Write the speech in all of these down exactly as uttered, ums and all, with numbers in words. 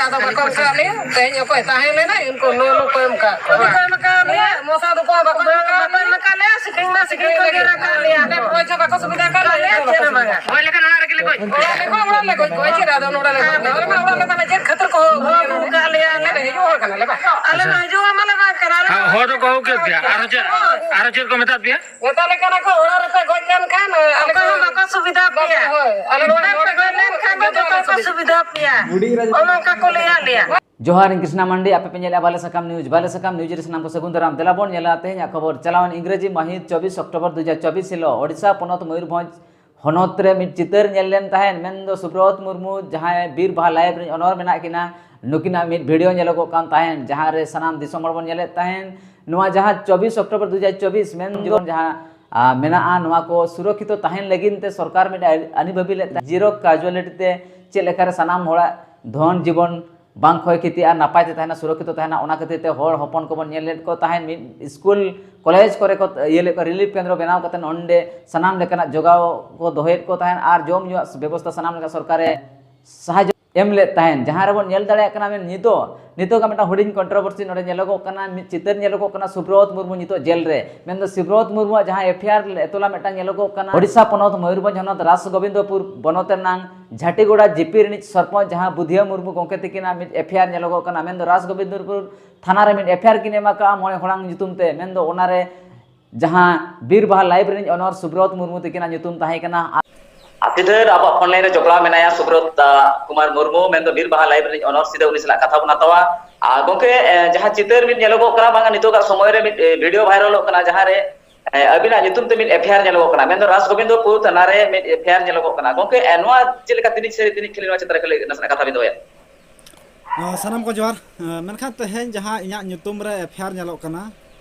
ᱟᱫᱚ ᱵᱟᱠᱚ ᱮᱢ ᱠᱟᱜ ᱞᱮᱭᱟ᱾ ᱛᱮᱦᱮᱧ ᱚᱠᱚᱭ ᱛᱟᱦᱮᱸ ᱞᱮᱱᱟ, ᱩᱱᱠᱩ ᱞᱩ ᱞᱩ ᱠᱚ ᱮᱢ ᱠᱟᱜ ᱠᱚᱣᱟ᱾ ᱵᱟᱠᱚ ᱮᱢ ᱠᱟᱜ ᱞᱮᱭᱟ, ᱢᱚᱥᱟ ᱫᱚᱠᱚ ᱵᱟᱠᱚ ᱮᱢ ᱠᱟᱜ ᱞᱮᱭᱟ᱾ ᱵᱟᱠᱚ ᱮᱢ ᱠᱟᱜ ᱞᱮᱭᱟ, ᱥᱤᱠᱲᱤ ᱢᱟ ᱥᱤᱠᱲᱤ ᱠᱚ ᱜᱮᱨ ᱟᱠᱟᱫ ᱞᱮᱭᱟ᱾ ᱟᱞᱮ ᱯᱚᱭᱥᱟ ᱵᱟᱠᱚ ᱥᱩᱵᱤᱫᱷᱟ ᱟᱠᱟᱫ ᱞᱮᱭᱟ᱾ ᱪᱮᱫ ᱦᱚᱸ ᱵᱟᱝᱟ᱾ ᱜᱚᱡ ᱞᱮᱠᱷᱟᱱ ᱚᱲᱟᱜ ᱨᱮᱜᱮ ᱞᱮ ᱜᱚᱡ ᱠᱚᱣᱟ᱾ ᱚᱲᱟᱜ ᱞᱮ ᱜᱚᱡ, ᱚᱲᱟᱜ ᱞᱮ ᱜᱚᱡ ᱠᱚᱣᱟ᱾ ᱪᱮᱫ ᱟᱫᱚ ᱱᱚᱰᱮ ᱞᱮ ᱜᱚᱡ ᱠᱚᱣᱟ? ᱟᱞᱮ ᱢᱟ ᱚᱲᱟᱜ ᱞᱮ ᱛᱟᱞᱮ, ᱪᱮᱫ ᱠᱷᱟᱹᱛᱤᱨ ᱠᱚ ᱦᱚᱦᱚ ᱟᱹᱜᱩ ᱠᱟᱜ ᱞᱮᱭᱟ? ᱟᱞᱮ ᱞᱮ ᱦᱤᱡᱩᱜ ᱦᱚᱲ ᱠᱟᱱᱟ ᱞᱮ ᱵᱟᱝ᱾ ᱟᱞᱮ ᱢᱟ ᱦᱤᱡᱩᱜ ᱦᱚᱲ ᱢᱟᱞᱮ ᱵᱟᱝ ᱠᱟᱱᱟ᱾ ᱟᱞᱮ ᱢᱟ ᱦᱚᱲ ᱫᱚᱠᱚ ᱦᱚᱦᱚ ᱠᱮᱫ ᱯᱮᱭᱟ᱾ ᱟᱨᱦᱚᱸ ᱪᱮᱫ, ᱟᱨᱦᱚᱸ ᱪᱮᱫ ᱠᱚ ᱢᱮᱛᱟᱫ ᱯᱮᱭᱟ? ᱢᱮᱛᱟ ᱞᱮ ᱠᱟᱱᱟ ᱠᱚ, ᱚᱲᱟᱜ ᱨᱮᱯᱮ ᱜᱚᱡ ᱞᱮᱱᱠᱷᱟᱱ, ᱟᱞᱮ ᱚᱠᱚᱭ ᱦᱚᱸ ᱵᱟᱠᱚ ᱥᱩᱵᱤᱫᱷᱟ ᱯᱮᱭᱟ᱾ ᱦᱳᱭ, ᱟᱞᱮ ᱱᱚᱰᱮ ᱱᱚᱰᱮ ᱯᱮ ᱜᱚᱡ ᱞᱮᱱᱠᱷᱟᱱ ᱫᱚ ᱡᱚᱛᱚ ᱠᱚ ᱥᱩᱵᱤᱫᱷᱟ ᱯᱮᱭᱟ᱾ ᱚᱱᱮ ᱚᱱᱠᱟ ᱠᱚ ᱞᱟᱹᱭᱟᱫ ᱞᱮᱭᱟ᱾ ᱡᱚᱦᱟᱨ, ᱤᱧ ᱠᱨᱤᱥᱱᱟ ᱢᱟᱱᱰᱤ, ᱟᱯᱮ ᱯᱮ ᱧᱮᱞᱮᱫᱼᱟ ᱵᱟᱞᱮ ᱥᱟᱠᱟᱢ ᱱᱤᱭᱩᱡᱽ᱾ ᱵᱟᱞᱮ ᱥᱟᱠᱟᱢ ᱱᱤᱭᱩᱡᱽ ᱨᱮ ᱥᱟᱱᱟᱢ ᱠᱚ ᱥᱟᱹᱜᱩᱱ ᱫᱟᱨᱟᱢ᱾ ᱫᱮᱞᱟ ᱵᱚᱱ ᱧᱮᱞᱟ ᱛᱮᱦᱮᱧᱟᱜ ᱠᱷᱚᱵᱚᱨ᱾ ᱪᱟᱞᱟᱣᱮᱱ ᱤᱝᱨᱮᱡᱤ ᱢᱟᱹᱦᱤᱛ ᱪᱚᱵᱵᱤᱥ ᱚᱠᱴᱳᱵᱚᱨ ᱫᱩ ᱦᱟᱡᱟᱨ ᱪᱚᱵᱵᱤᱥ ᱦᱤᱞᱳᱜ ᱳᱰᱤᱥᱟ ᱯᱚᱱᱚᱛ ᱢᱚᱭᱩᱨᱵᱷᱚᱸᱡᱽ ᱦᱚᱱᱚᱛ ᱨᱮ ᱢᱤᱫ ᱪᱤᱛᱟᱹᱨ ᱧᱮᱞ ᱞᱮᱱ ᱛᱟᱦᱮᱸᱫ, ᱢᱮᱱᱫᱚ ᱥᱩᱵᱨᱚᱛ ᱢᱩᱨᱢᱩ, ᱡᱟᱦᱟᱸᱭ ᱵᱤᱨ ᱵᱟᱦᱟ ᱞᱟᱭᱤᱵᱷ ᱨᱤᱱ ᱚᱱᱚᱨ ᱢᱮᱱᱟᱜ ᱠᱤᱱᱟ, ᱱᱩᱠᱤᱱᱟᱜ ᱢᱤᱫ ᱵᱷᱤᱰᱤᱭᱳ ᱧᱮᱞᱚᱜᱚᱜ ᱠᱟᱱ ᱛᱟᱦᱮᱸᱫ, ᱡᱟᱦᱟᱸ ᱨᱮ ᱥᱟᱱᱟᱢ ᱫᱤᱥᱚᱢ ᱦᱚᱲ ᱵᱚᱱ ᱧᱮᱞᱮᱫ ᱛᱟᱦᱮᱸᱫ᱾ ᱱᱚᱣᱟ ᱡᱟᱦᱟᱸ ᱪᱚᱵᱵᱤᱥ ᱚᱠᱴᱳᱵᱚᱨ ᱫᱩ ᱦᱟᱡᱟᱨ ᱪᱚᱵᱵᱤᱥ ᱢᱮᱱ ᱡᱤᱵᱚᱱ ᱡᱟᱦᱟᱸ, ᱟ, ᱢᱮᱱᱟᱜᱼᱟ, ᱱᱚᱣᱟ ᱠᱚ ᱥᱩᱨᱚᱠᱠᱷᱤᱛᱚ ᱛᱟᱦᱮᱱ ᱞᱟᱹᱜᱤᱫ ᱛᱮ ᱥᱚᱨᱠᱟᱨ ᱢᱤᱫ ᱟᱹᱱᱤ ᱵᱷᱟᱹᱵᱤ ᱞᱮᱫ ᱛᱟᱦᱮᱸᱫ᱾ ᱡᱤᱨᱳ ᱠᱟᱡᱩᱣᱟᱞᱤᱴᱤ ᱛᱮ ᱪᱮᱫ ᱞᱮᱠᱟᱨᱮ ᱥᱟᱱᱟᱢ ᱦᱚᱲᱟᱜ ᱫᱷᱚᱱ ᱡᱤᱵᱚᱱ ᱵᱟᱝ ᱠᱷᱚᱭ ᱠᱷᱚᱛᱤ ᱟᱨ ᱱᱟᱯᱟᱭ ᱛᱮ ᱛᱟᱦᱮᱱᱟ, ᱥᱩᱨᱚᱠᱠᱷᱤᱛᱚ ᱛᱟᱦᱮᱱᱟ, ᱚᱱᱟ ᱠᱷᱟᱹᱛᱤᱨ ᱛᱮ ᱦᱚᱲ ᱦᱚᱯᱚᱱ ᱠᱚᱵᱚᱱ ᱧᱮᱞ ᱞᱮᱫ ᱠᱚ ᱛᱟᱦᱮᱸᱫ᱾ ᱢᱤᱫ ᱥᱠᱩᱞ, ᱠᱚᱞᱮᱡᱽ ᱠᱚᱨᱮ ᱠᱚ ᱤᱭᱟᱹ ᱞᱮᱫ ᱠᱚᱣᱟ, ᱨᱤᱞᱤᱯ ᱠᱮᱱᱫᱨᱚ ᱵᱮᱱᱟᱣ ᱠᱟᱛᱮ ᱚᱸᱰᱮ ᱥᱟᱱᱟᱢ ᱞᱮᱠᱟᱱᱟᱜ ᱡᱚᱜᱟᱣ ᱠᱚ ᱫᱚᱦᱚᱭᱮᱫ ᱠᱚ ᱛᱟᱦᱮᱸᱫ ᱟᱨ ᱡᱚᱢ ᱧᱩᱣᱟᱜ ᱵᱮᱵᱚᱥᱛᱷᱟ ᱥᱟᱱᱟᱢ ᱞᱮᱠᱟ ᱥᱚᱨᱠᱟᱨᱮ ᱥᱟᱦᱟᱡᱽᱡᱚ ᱮᱢ ᱞᱮᱫ ᱛᱟᱦᱮᱸᱫ, ᱡᱟᱦᱟᱸ ᱨᱮᱵᱚᱱ ᱧᱮᱞ ᱫᱟᱲᱮᱭᱟᱜ ᱠᱟᱱᱟ᱾ ᱢᱮᱱ ᱱᱤᱛᱚᱜ, ᱱᱤᱛᱚᱜ ᱜᱮ ᱢᱤᱫᱴᱟᱝ ᱦᱩᱰᱤᱧ ᱠᱚᱱᱴᱨᱳᱵᱷᱟᱨᱥᱤ ᱱᱚᱰᱮ ᱧᱮᱞᱚᱜᱚᱜ ᱠᱟᱱᱟ᱾ ᱢᱤᱫ ᱪᱤᱛᱟᱹᱨ ᱧᱮᱞᱚᱜᱚᱜ ᱠᱟᱱᱟ ᱥᱩᱵᱨᱚᱛ ᱢᱩᱨᱢᱩ ᱱᱤᱛᱚᱜ ᱡᱮᱞ ᱨᱮ᱾ ᱢᱮᱱᱫᱚ ᱥᱩᱵᱨᱚᱛ ᱢᱩᱨᱢᱩᱣᱟᱜ ᱡᱟᱦᱟᱸ ᱮᱯᱷ ᱟᱭ ᱟᱨ ᱮᱛᱚᱞᱟ ᱢᱤᱫᱴᱟᱝ ᱧᱮᱞᱚᱜᱚᱜ ᱠᱟᱱᱟ ᱳᱰᱤᱥᱟ ᱯᱚᱱᱚᱛ ᱢᱚᱭᱩᱨᱵᱷᱚᱸᱡᱽ ᱦᱚᱱᱚᱛ ᱨᱟᱥ ᱜᱳᱵᱤᱱᱫᱚᱯᱩᱨ ᱵᱚᱱᱚᱛ ᱨᱮᱱᱟᱝ ᱡᱷᱟᱴᱤᱜᱚᱲᱟ ᱡᱤᱯᱤ ᱨᱤᱱᱤᱡ ᱥᱚᱨᱯᱚᱧᱪ ᱡᱟᱦᱟᱸ ᱵᱩᱫᱷᱤᱭᱟᱹ ᱢᱩᱨᱢᱩ ᱜᱚᱢᱠᱮ ᱛᱤᱠᱤᱱᱟᱜ ᱢᱤᱫ ᱮᱯᱷ ᱟᱭ ᱟᱨ ᱧᱮᱞᱚᱜᱚᱜ ᱠᱟᱱᱟ᱾ ᱢᱮᱱᱫᱚ ᱨᱟᱥ ᱜᱳᱵᱤᱱᱫᱚᱯᱩᱨ ᱛᱷᱟᱱᱟ ᱨᱮ ᱢᱤᱫ ᱮᱯᱷ ᱟᱭ ᱟᱨ ᱠᱤᱱ ᱮᱢ ᱟᱠᱟᱫᱼᱟ ᱢᱚᱬᱮ ᱦᱚᱲᱟᱝ ᱧᱩᱛᱩᱢ ᱛᱮ᱾ ᱢᱮᱱᱫᱚ ᱚᱱᱟᱨᱮ ᱡᱟᱦᱟᱸ ᱵᱤᱨ ᱵᱟᱦᱟ ᱞᱟᱭᱤᱵᱷ ᱨᱤᱱᱤᱡ ᱚᱱᱚᱨ ᱥᱩᱵᱨᱚᱛ ᱢᱩᱨᱢᱩ ᱛᱤᱠᱤᱱᱟᱜ ᱧᱩᱛᱩᱢ ᱛᱟᱦᱮᱸ ᱠᱟᱱᱟ᱾ ᱟᱹᱰᱤ ᱰᱷᱮᱨ ᱟᱵᱚᱣᱟᱜ ᱯᱷᱳᱱ ᱞᱟᱭᱤᱱ ᱨᱮ ᱡᱚᱯᱲᱟᱣ ᱢᱮᱱᱟᱭᱟ ᱥᱩᱵᱨᱚᱛ, ᱟ, ᱠᱩᱢᱟᱨ ᱢᱩᱨᱢᱩ, ᱢᱮᱱᱫᱚ ᱵᱤᱨ ᱵᱟᱦᱟ ᱞᱟᱭᱤᱵᱷ ᱨᱤᱱᱤᱡ ᱚᱱᱚᱨ ᱥᱤᱫᱟᱹ, ᱩᱱᱤ ᱥᱟᱞᱟᱜ ᱠᱟᱛᱷᱟ ᱵᱚᱱ ᱦᱟᱛᱟᱣᱟ᱾ ᱟᱨ ᱜᱚᱢᱠᱮ, ᱮ, ᱡᱟᱦᱟᱸ ᱪᱤᱛᱟᱹᱨ ᱢᱤᱫ ᱧᱮᱞᱚᱜᱚᱜ ᱠᱟᱱᱟ, ᱵᱟᱝᱟ ᱱᱤᱛᱚᱜᱟᱜ ᱥᱚᱢᱚᱭ ᱨᱮ ᱢᱤᱫ, ᱮ, ᱵᱷᱤᱰᱤᱭᱳ ᱵᱷᱟᱭᱨᱟᱞᱚᱜ ᱠᱟᱱᱟ, ᱡᱟᱦᱟᱸ ᱨᱮ, ᱮ, ᱟᱹᱵᱤᱱᱟᱜ ᱧᱩᱛᱩᱢ ᱛᱮ ᱢᱤᱫ ᱮᱯᱷ ᱟᱭ ᱟᱨ ᱧᱮᱞᱚᱜᱚᱜ ᱠᱟᱱᱟ, ᱢᱮᱱᱫᱚ ᱨᱟᱥ ᱜᱳᱵᱤᱱᱫᱚᱯᱩᱨ ᱛᱷᱟᱱᱟ ᱨᱮ ᱢᱤᱫ ᱮᱯᱷ ᱟᱭ ᱟᱨ ᱧᱮᱞᱚᱜᱚᱜ ᱠᱟᱱᱟ᱾ ᱜᱚᱢᱠᱮ, ᱮ, ᱱᱚᱣᱟ ᱪᱮᱫ ᱞᱮᱠᱟ, ᱛᱤᱱᱟᱹᱜ ᱥᱟᱹᱨᱤ, ᱛᱤᱱᱟᱹᱜ ᱠᱷᱟᱹᱞᱤ, ᱱᱚᱣᱟ ᱪᱮᱛᱟᱱ ᱨᱮ ᱠᱷᱟᱹᱞᱤ ᱱᱟᱥᱮᱱᱟᱜ ᱠᱟᱛᱷᱟ ᱵᱤᱱ ᱫᱚᱦᱚᱭᱟ? ᱟ, ᱥᱟᱱᱟᱢ ᱠᱚ ᱡᱚᱦᱟᱨ᱾ ᱟ, ᱢᱮᱱᱠᱷᱟᱱ ᱛᱮᱦᱮᱧ ᱡᱟᱦᱟᱸ ᱤᱧᱟᱹᱜ ᱧᱩᱛᱩᱢ ᱨᱮ ᱮᱯᱷ ᱟᱭ ᱟᱨ ᱧᱮᱞᱚᱜ ᱠᱟᱱᱟ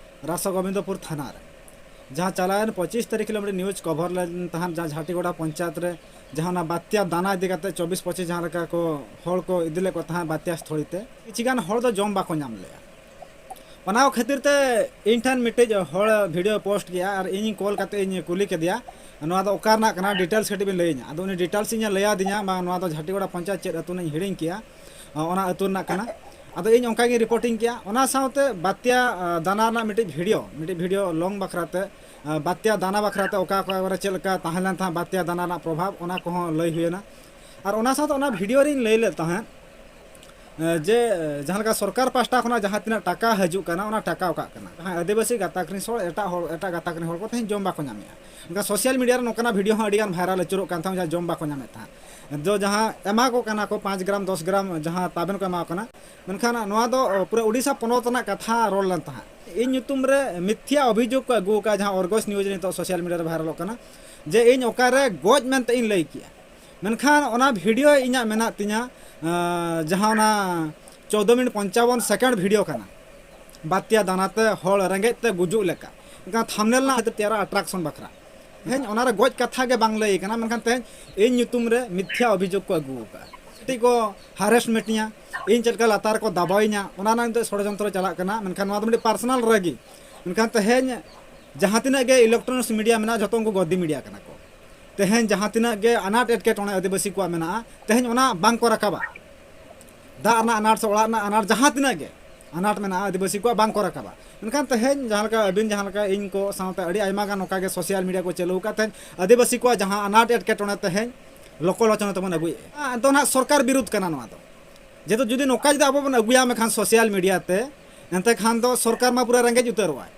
ᱨᱟᱥ ᱜᱳᱵᱤᱱᱫᱚᱯᱩᱨ ᱛᱷᱟᱱᱟ ᱨᱮ, ᱡᱟᱦᱟᱸ ᱪᱟᱞᱟᱣᱮᱱ ᱯᱚᱸᱪᱤᱥ ᱛᱟᱹᱨᱤᱠᱷ ᱦᱤᱞᱳᱜ ᱢᱤᱫᱴᱮᱱ ᱱᱤᱭᱩᱡᱽ ᱠᱚᱵᱷᱚᱨ ᱞᱮᱱ ᱛᱟᱦᱮᱸᱫ, ᱡᱟᱦᱟᱸ ᱡᱷᱟᱴᱤᱜᱚᱲᱟ ᱯᱚᱧᱪᱟᱭᱮᱛ ᱨᱮ, ᱡᱟᱦᱟᱸ ᱚᱱᱟ ᱵᱟᱛᱭᱟ ᱫᱟᱱᱟ ᱤᱫᱤ ᱠᱟᱛᱮ ᱪᱚᱵᱵᱤᱥ ᱯᱚᱸᱪᱤᱥ ᱡᱟᱦᱟᱸ ᱞᱮᱠᱟ ᱠᱚ ᱦᱚᱲ ᱠᱚ ᱤᱫᱤ ᱞᱮᱫ ᱠᱚ ᱛᱟᱦᱮᱸᱫ ᱵᱟᱛᱭᱟ ᱥᱛᱷᱚᱲᱤ ᱛᱮ, ᱠᱤᱪᱷᱩ ᱜᱟᱱ ᱦᱚᱲ ᱫᱚ ᱡᱚᱢ ᱵᱟᱠᱚ ᱧᱟᱢ ᱞᱮᱜᱼᱟ᱾ ᱚᱱᱟ ᱠᱷᱟᱹᱛᱤᱨ ᱛᱮ ᱤᱧ ᱴᱷᱮᱱ ᱢᱤᱫᱴᱤᱡ ᱦᱚᱲ ᱵᱷᱤᱰᱤᱭᱳ ᱯᱳᱥᱴ ᱠᱮᱜᱼᱟ ᱟᱨ ᱤᱧᱤᱧ ᱠᱚᱞ ᱠᱟᱛᱮ ᱤᱧ ᱠᱩᱞᱤ ᱠᱮᱫᱮᱭᱟ, "ᱱᱚᱣᱟ ᱫᱚ ᱚᱠᱟ ᱨᱮᱱᱟᱜ ᱠᱟᱱᱟ? ᱰᱤᱴᱮᱞᱥ ᱠᱟᱹᱴᱤᱡ ᱵᱤᱱ ᱞᱟᱹᱭᱟᱹᱧᱟ?" ᱟᱫᱚ ᱩᱱᱤ ᱰᱤᱴᱮᱞᱥ ᱤᱧ ᱞᱟᱹᱭ ᱟᱫᱤᱧᱟ, ᱵᱟᱝ, ᱱᱚᱣᱟ ᱫᱚ ᱡᱷᱟᱴᱤᱜᱚᱲᱟ ᱯᱚᱧᱪᱟᱭᱮᱛ, ᱪᱮᱫ ᱟᱹᱛᱩ ᱱᱟᱜ ᱤᱧ ᱦᱤᱲᱤᱧ ᱠᱮᱜᱼᱟ᱾ ᱚᱱᱟ ᱟᱹᱛᱩ ᱨᱮᱱᱟᱜ ᱠᱟᱱᱟ᱾ ᱟᱫᱚ ᱤᱧ ᱚᱱᱠᱟ ᱜᱤᱧ ᱨᱤᱯᱳᱨᱴᱤᱝ ᱠᱮᱜᱼᱟ᱾ ᱚᱱᱟ ᱥᱟᱶᱛᱮ ᱵᱟᱛᱭᱟ ᱫᱟᱱᱟ ᱨᱮᱱᱟᱜ ᱢᱤᱫᱴᱤᱡ ᱵᱷᱤᱰᱤᱭᱳ, ᱢᱤᱫᱴᱤᱡ ᱵᱷᱤᱰᱤᱭᱳ ᱞᱚᱝ ᱵᱟᱠᱷᱨᱟ ᱛᱮ, ᱵᱟᱛᱭᱟ ᱫᱟᱱᱟ ᱵᱟᱠᱷᱨᱟ ᱛᱮ ᱚᱠᱟ ᱚᱠᱟ ᱠᱚᱨᱮ ᱪᱮᱫ ᱞᱮᱠᱟ ᱛᱟᱦᱮᱸ ᱞᱮᱱ ᱛᱟᱦᱮᱸᱫ ᱵᱟᱛᱭᱟ ᱫᱟᱱᱟ ᱨᱮᱱᱟᱜ ᱯᱨᱚᱵᱷᱟᱵᱽ, ᱚᱱᱟ ᱠᱚᱦᱚᱸ ᱞᱟᱹᱭ ᱦᱩᱭᱮᱱᱟ᱾ ᱟᱨ ᱚᱱᱟ ᱥᱟᱶᱛᱮ ᱚᱱᱟ ᱵᱷᱤᱰᱤᱭᱳ ᱨᱤᱧ ᱞᱟᱹᱭ ᱞᱮᱫ ᱛᱟᱦᱮᱸᱫ ᱡᱮ ᱡᱟᱦᱟᱸ ᱞᱮᱠᱟ ᱥᱚᱨᱠᱟᱨ ᱯᱟᱦᱴᱟ ᱠᱷᱚᱱᱟᱜ ᱡᱟᱦᱟᱸ ᱛᱤᱱᱟᱹᱜ ᱴᱟᱠᱟ ᱦᱤᱡᱩᱜ ᱠᱟᱱᱟ, ᱚᱱᱟ ᱴᱟᱠᱟ ᱚᱠᱟᱜ ᱠᱟᱱᱟ? ᱡᱟᱦᱟᱸᱭ ᱟᱹᱫᱤᱵᱟᱹᱥᱤ ᱜᱟᱛᱟᱠ ᱨᱮᱱ ᱦᱚᱲ, ᱮᱴᱟᱜ ᱦᱚᱲ, ᱮᱴᱟᱜ ᱜᱟᱛᱟᱠ ᱨᱮᱱ ᱦᱚᱲ ᱠᱚ ᱛᱮᱦᱮᱧ ᱡᱚᱢ ᱵᱟᱠᱚ ᱧᱟᱢᱮᱜᱼᱟ᱾ ᱚᱱᱠᱟ ᱥᱳᱥᱟᱞ ᱢᱤᱰᱤᱭᱟ ᱨᱮ ᱱᱚᱝᱠᱟᱱᱟᱜ ᱵᱷᱤᱰᱤᱭᱳ ᱦᱚᱸ ᱟᱹᱰᱤ ᱜᱟᱱ ᱵᱷᱟᱭᱨᱟᱞ ᱟᱹᱪᱩᱨᱚᱜ ᱠᱟᱱ ᱛᱟᱦᱮᱸᱫ, ᱡᱟᱦᱟᱸ ᱡᱚᱢ ᱵᱟᱠᱚ ᱧᱟᱢᱮᱫ ᱛᱟᱦᱮᱸᱫ᱾ ᱫᱚ ᱡᱟᱦᱟᱸ ᱮᱢᱟ ᱠᱚ ᱠᱟᱱᱟ ᱠᱚ ᱯᱟᱸᱪ ᱜᱨᱟᱢ, ᱫᱚᱥ ᱜᱨᱟᱢ ᱡᱟᱦᱟᱸ ᱛᱟᱵᱮᱱ ᱠᱚ ᱮᱢᱟ ᱠᱚ ᱠᱟᱱᱟ, ᱢᱮᱱᱠᱷᱟᱱ ᱱᱚᱣᱟ ᱫᱚ ᱯᱩᱨᱟᱹ ᱳᱰᱤᱥᱟ ᱯᱚᱱᱚᱛ ᱨᱮᱱᱟᱜ ᱠᱟᱛᱷᱟ ᱨᱚᱲ ᱞᱮᱱ ᱛᱟᱦᱮᱸᱫ᱾ ᱤᱧ ᱧᱩᱛᱩᱢ ᱨᱮ ᱢᱤᱛᱷᱭᱟ ᱚᱵᱷᱤᱡᱳᱜᱽ ᱠᱚ ᱟᱹᱜᱩ ᱟᱠᱟᱫᱼᱟ, ᱡᱟᱦᱟᱸ ᱚᱨᱜᱚᱥ ᱱᱤᱭᱩᱡᱽ ᱨᱮ ᱱᱤᱛᱚᱜ ᱥᱳᱥᱟᱞ ᱢᱤᱰᱤᱭᱟ ᱨᱮ ᱵᱷᱟᱭᱨᱟᱞᱚᱜ ᱠᱟᱱᱟ, ᱡᱮ ᱤᱧ ᱚᱠᱟᱨᱮ ᱜᱚᱡ ᱢᱮᱱᱛᱮ ᱤᱧ ᱞᱟᱹᱭ ᱠᱮᱜᱼᱟ᱾ ᱢᱮᱱᱠᱷᱟᱱ ᱚᱱᱟ ᱵᱷᱤᱰᱤᱭᱳ ᱤᱧᱟᱹᱜ ᱢᱮᱱᱟᱜ ᱛᱤᱧᱟ, ᱟᱸ, ᱡᱟᱦᱟᱸ ᱚᱱᱟ ᱪᱳᱫᱽᱫᱳ ᱢᱤᱱᱤᱴ ᱯᱚᱧᱪᱟᱵᱚᱱ ᱥᱮᱠᱮᱱᱰ ᱵᱷᱤᱰᱤᱭᱳ ᱠᱟᱱᱟ, ᱵᱟᱛᱭᱟ ᱫᱟᱱᱟᱛᱮ ᱦᱚᱲ ᱨᱮᱸᱜᱮᱡ ᱛᱮ ᱜᱩᱡᱩᱜ ᱞᱮᱠᱟ᱾ ᱢᱮᱱᱠᱷᱟᱱ ᱛᱷᱟᱢᱱᱮᱞ ᱨᱮᱱᱟᱜ ᱦᱚᱭᱛᱳ ᱛᱮᱭᱟᱨᱟ ᱟᱴᱨᱟᱠᱥᱚᱱ ᱵᱟᱠᱷᱨᱟ᱾ ᱛᱮᱦᱮᱧ ᱚᱱᱟᱨᱮ ᱜᱚᱡ ᱠᱟᱛᱷᱟ ᱜᱮ ᱵᱟᱝ ᱞᱟᱹᱭ ᱠᱟᱱᱟ, ᱢᱮᱱᱠᱷᱟᱱ ᱛᱮᱦᱮᱧ ᱤᱧ ᱧᱩᱛᱩᱢ ᱨᱮ ᱢᱤᱛᱷᱭᱟ ᱚᱵᱷᱤᱡᱳᱜᱽ ᱠᱚ ᱟᱹᱜᱩ ᱟᱠᱟᱫᱼᱟ᱾ ᱠᱟᱹᱴᱤᱡ ᱠᱚ ᱦᱟᱨᱮᱥ ᱢᱮᱴᱤᱧᱟ, ᱤᱧ ᱪᱮᱫ ᱞᱮᱠᱟ ᱞᱟᱛᱟᱨ ᱨᱮᱠᱚ ᱫᱟᱵᱟᱣᱤᱧᱟ, ᱚᱱᱟ ᱨᱮᱱᱟᱜ ᱱᱤᱛᱚᱜ ᱥᱚᱲᱚᱡᱚᱱᱛᱨᱚ ᱪᱟᱞᱟᱜ ᱠᱟᱱᱟ᱾ ᱢᱮᱱᱠᱷᱟᱱ ᱱᱚᱣᱟ ᱫᱚ ᱢᱤᱫᱴᱤᱡ ᱯᱟᱨᱥᱚᱱᱟᱞ ᱨᱟᱹᱜᱤ᱾ ᱢᱮᱱᱠᱷᱟᱱ ᱛᱮᱦᱮᱧ ᱡᱟᱦᱟᱸ ᱛᱤᱱᱟᱹᱜ ᱜᱮ ᱤᱞᱮᱠᱴᱨᱚᱱᱤᱠᱥ ᱢᱤᱰᱤᱭᱟ ᱢᱮᱱᱟᱜᱼᱟ, ᱡᱷᱚᱛᱚ ᱩᱱᱠᱩ ᱜᱚᱫᱤ ᱢᱤᱰᱤᱭᱟ ᱠᱟᱱᱟ ᱠᱚ᱾ ᱛᱮᱦᱮᱧ ᱡᱟᱦᱟᱸ ᱛᱤᱱᱟᱹᱜ ᱜᱮ ᱟᱱᱟᱴ ᱮᱴᱠᱮᱴᱚᱬᱮ ᱟᱹᱫᱤᱵᱟᱹᱥᱤ ᱠᱚᱣᱟᱜ ᱢᱮᱱᱟᱜᱼᱟ, ᱛᱮᱦᱮᱧ ᱚᱱᱟ ᱵᱟᱝ ᱠᱚ ᱨᱟᱠᱟᱵᱟ᱾ ᱫᱟᱜ ᱨᱮᱱᱟᱜ ᱟᱱᱟᱴ ᱥᱮ ᱚᱲᱟᱜ ᱨᱮᱱᱟᱜ ᱟᱱᱟᱴ, ᱡᱟᱦᱟᱸ ᱛᱤᱱᱟᱹᱜ ᱜᱮ ᱟᱱᱟᱴ ᱢᱮᱱᱟᱜᱼᱟ, ᱟᱹᱫᱤᱵᱟᱹᱥᱤ ᱠᱚᱣᱟᱜ ᱵᱟᱝ ᱠᱚ ᱨᱟᱠᱟᱵᱟ᱾ ᱢᱮᱱᱠᱷᱟᱱ ᱛᱮᱦᱮᱧ ᱡᱟᱦᱟᱸ ᱞᱮᱠᱟ ᱟᱹᱵᱤᱱ ᱡᱟᱦᱟᱸ ᱞᱮᱠᱟ ᱤᱧ ᱠᱚ ᱥᱟᱶᱛᱮ ᱟᱹᱰᱤ ᱟᱭᱢᱟ ᱜᱟᱱ ᱱᱚᱝᱠᱟ ᱜᱮ ᱥᱳᱥᱟᱞ ᱢᱤᱰᱤᱭᱟ ᱠᱚ ᱪᱟᱹᱞᱩ ᱟᱠᱟᱫ, ᱛᱮᱦᱮᱧ ᱟᱹᱫᱤᱵᱟᱹᱥᱤ ᱠᱚᱣᱟᱜ ᱡᱟᱦᱟᱸ ᱟᱱᱟᱴ ᱮᱴᱠᱮᱴᱚᱬᱮ ᱛᱮᱦᱮᱧ ᱞᱳᱠᱚᱞᱳᱪᱚᱱᱟ ᱛᱮᱵᱚᱱ ᱟᱹᱜᱩᱭᱮᱫᱼᱟ᱾ ᱟᱫᱚ ᱱᱟᱦᱟᱜ ᱥᱚᱨᱠᱟᱨ ᱵᱤᱨᱩᱫᱷ ᱠᱟᱱᱟ ᱱᱚᱣᱟ ᱫᱚ᱾ ᱡᱮᱦᱮᱛᱩ ᱡᱩᱫᱤ ᱱᱚᱝᱠᱟ ᱡᱩᱫᱤ ᱟᱵᱚ ᱵᱚᱱ ᱟᱹᱜᱩᱭᱟ ᱢᱮᱱᱠᱷᱟᱱ ᱥᱳᱥᱟᱞ ᱢᱤᱰᱤᱭᱟ ᱛᱮ, ᱮᱱᱛᱮ ᱠᱷᱟᱱ ᱫᱚ ᱥᱚᱨᱠᱟᱨ ᱢᱟ ᱯᱩᱨᱟᱹ ᱨᱮᱸᱜᱮᱡ ᱩᱛᱟᱹᱨᱚᱜᱼᱟᱭ᱾